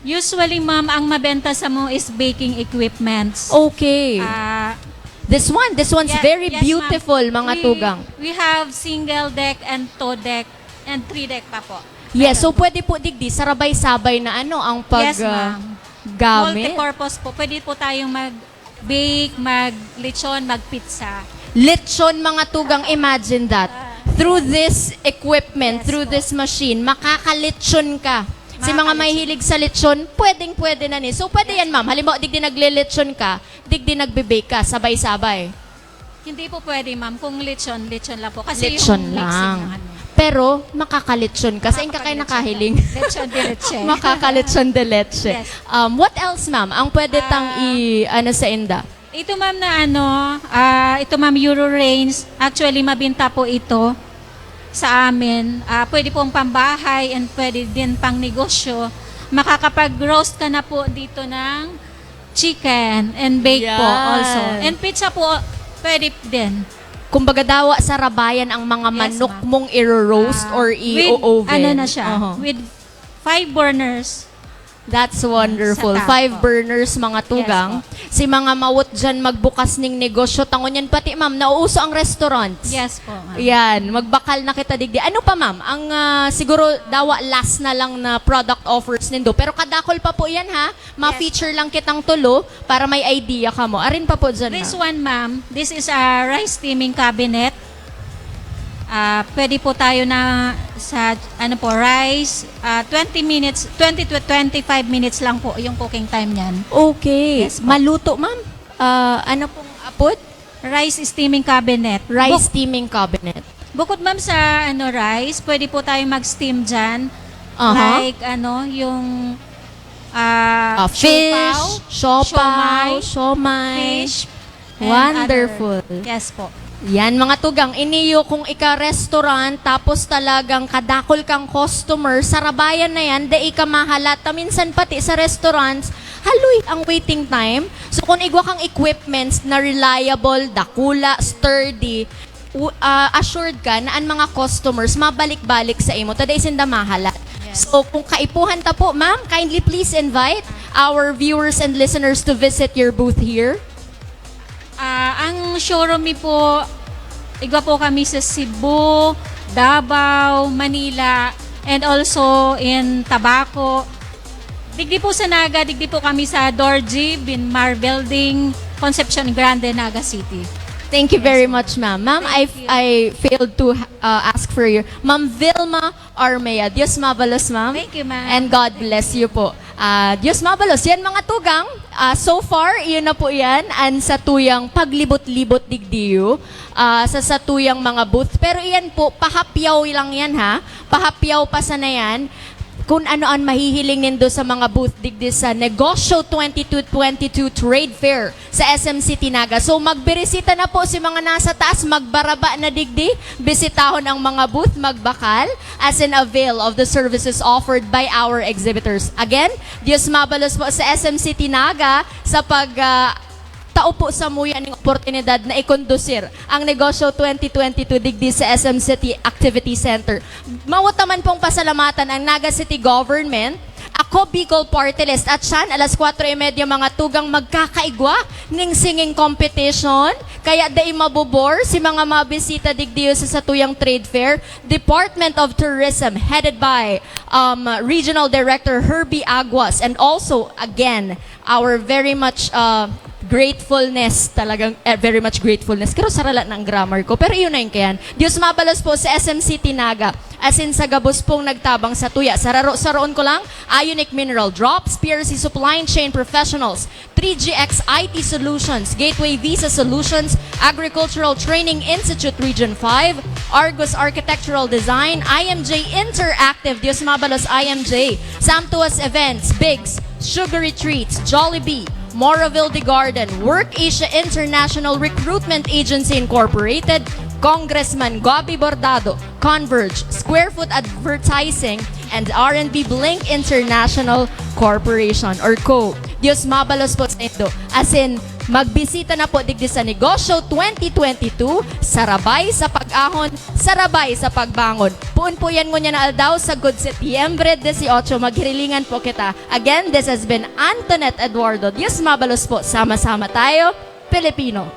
Usually, ma'am, ang mabenta sa mo is baking equipments. Okay. Ah, This one, this one's yeah, very yes, ma'am. beautiful, mga We- tugang. We have single deck and two deck and three deck pa po. Yes, so Meron po. Pwede po digdi, sarabay-sabay na ano, ang pag Yes, ah, ma'am. gamit. Multi-purpose po. Pwede po tayong mag-bake, mag-lechon, mag-pizza. Lechon, mga tugang, imagine that. Through this equipment, Yes through po. This machine, makakalechon ka. Si mga Makakalechon. Mahilig sa lechon, pwedeng-pwede na ni. So, pwede yan, ma'am. Halimbawa, digdi nagle-lechon ka, digdi nagbe-bake ka, sabay-sabay. Hindi po pwede, ma'am, kung lechon, lechon lang po. Kasi Lechon yung mixing lang. ng ano. Pero, makakalechon ka. Sa inka kayo Makakalechon nakahiling. lang. Lechon de leche. Makakalechon de leche. Yes. Um, what else, ma'am? Ang pwede tang Ah. i-, ano sa inda? Ito, ma'am, na ano, ah, ito, ma'am, Euro Range. Actually, mabinta po ito sa amin. Ah, pwede pong pambahay and pwede din pang negosyo. Makakapag-roast ka na po dito ng chicken and bake po Yan. Also. And pizza po, pwede din. Kumbaga, dawa sa rabayan ang mga Yes, manok ma'am. mong iro-roast Ah, or with, i-oven. ano na siya, Aha. With five burners. That's wonderful. Sa tapo. Five burners, mga tugang. Yes Si mga mawot dyan magbukas ning negosyo. Tangon yan pati, ma'am, nauuso ang restaurants. Yes po, ma'am. Yan, magbakal na kita digdi. Ano pa, ma'am? Ang ah, siguro dawa last na lang na product offers nindo. Pero kadakol pa po yan, ha? Ma-feature lang kitang tulo para may idea ka mo. Arin pa po dyan, This ma'am. One, ma'am, this is a rice steaming cabinet. Ah, pwede po tayo na sa, ano po, rice, ah, twenty minutes, twenty to twenty-five minutes lang po yung cooking time niyan. Okay. Yes po. Maluto, ma'am? Ah, ano pong apod? Rice steaming cabinet. Rice Buk- steaming cabinet. Bukod, ma'am, sa ano, rice, pwede po tayo mag-steam dyan. Aha. Like, ano, yung ah, Ah, fish, siopaw, siopaw, siomai, siomai. Fish, and Wonderful. Other. Yes po. Yan, mga tugang, iniyo kung ika-restaurant, tapos talagang kadakol kang customer, sarabayan na yan, dai ka mahalat, ta minsan pati sa restaurants, haloy ang waiting time. So kung igwa kang equipments na reliable, dakula, sturdy, u- ah, assured ka na ang mga customers mabalik-balik sa imo, ta dai sinda mahalat. Yes. So kung kaipuhan ta po, ma'am, kindly please invite our viewers and listeners to visit your booth here. Ah, ang showroom mi po, igwa po kami sa Cebu, Davao, Manila, and also in Tabaco. Digdi po sa Naga, digdi po kami sa Dorji Binmar Building, Concepcion Grande, Naga City. Thank you very Yes, much, ma'am. Ma'am, I, Thank you. I failed to uh, ask for your... Ma'am Vilma Armea. Diyos mabalos, ma'am. Thank you, ma'am. And God bless you po. Ah, Diyos mabalos. Yan, mga tugang. Ah, so far, iyon na po yan. Ang satuyang paglibot-libot digdiyo ah, sa satuyang mga booth. Pero iyan po, pahapyaw lang yan, ha? Pahapyaw pa sana yan. kung ano ang mahihiling nindo sa mga booth digdi sa Negosyo twenty-two twenty-two Trade Fair sa S M City Naga. So, magbirisita na po si mga nasa taas, magbaraba na digdi, bisitahon ang mga booth, magbakal, as in avail of the services offered by our exhibitors. Again, Diyos mabalos po sa S M City Naga sa pag, ah, tao po samuya ning oportunidad na ikondusir ang Negosyo twenty twenty-two digdi sa S M City Activity Center. Mawot naman pong pasalamatan ang Naga City Government, Ako Bicol Party List, at siyan, alas kwatro y media mga tugang magkakaigwa ning singing competition. Kaya dai mabobore si mga mabisita digdi sa satuyang trade fair. Department of Tourism, headed by, um, Regional Director Herbie Aguas, and also, again, our very much, uh, gratefulness, talagang, eh, very much gratefulness. Pero sarala na ang grammar ko. Pero yun na yun kayan. Diyos mabalos po sa S M City Naga. As in, sa gabos pong nagtabang sa tuya. Sararo-saroon ko lang, Ionic Mineral Drops, P R C Supply Chain Professionals, three G X I T Solutions, Gateway Visa Solutions, Agricultural Training Institute Region five, Argus Architectural Design, I M J Interactive, Diyos mabalos I M J, Samtuas Events, Bigs, Sugary Treats, Jollibee, Moraville de Garden, Work Asia International Recruitment Agency Incorporated, Congressman Gobby Bordado, Converge, Square Foot Advertising, and R and B Blink International Corporation or Co. Diyos mabalos po sa indo. As in, magbisita na po digdi sa Negosyo twenty twenty-two, sarabay sa pag-ahon, sarabay sa pagbangon. Puon po yan ngunyan na aldaw, sagkod Setyembre dieciocho, maghirilingan po kita. Again, this has been Antoinette Eduardo. Diyos mabalos po, sama-sama tayo, Pilipino.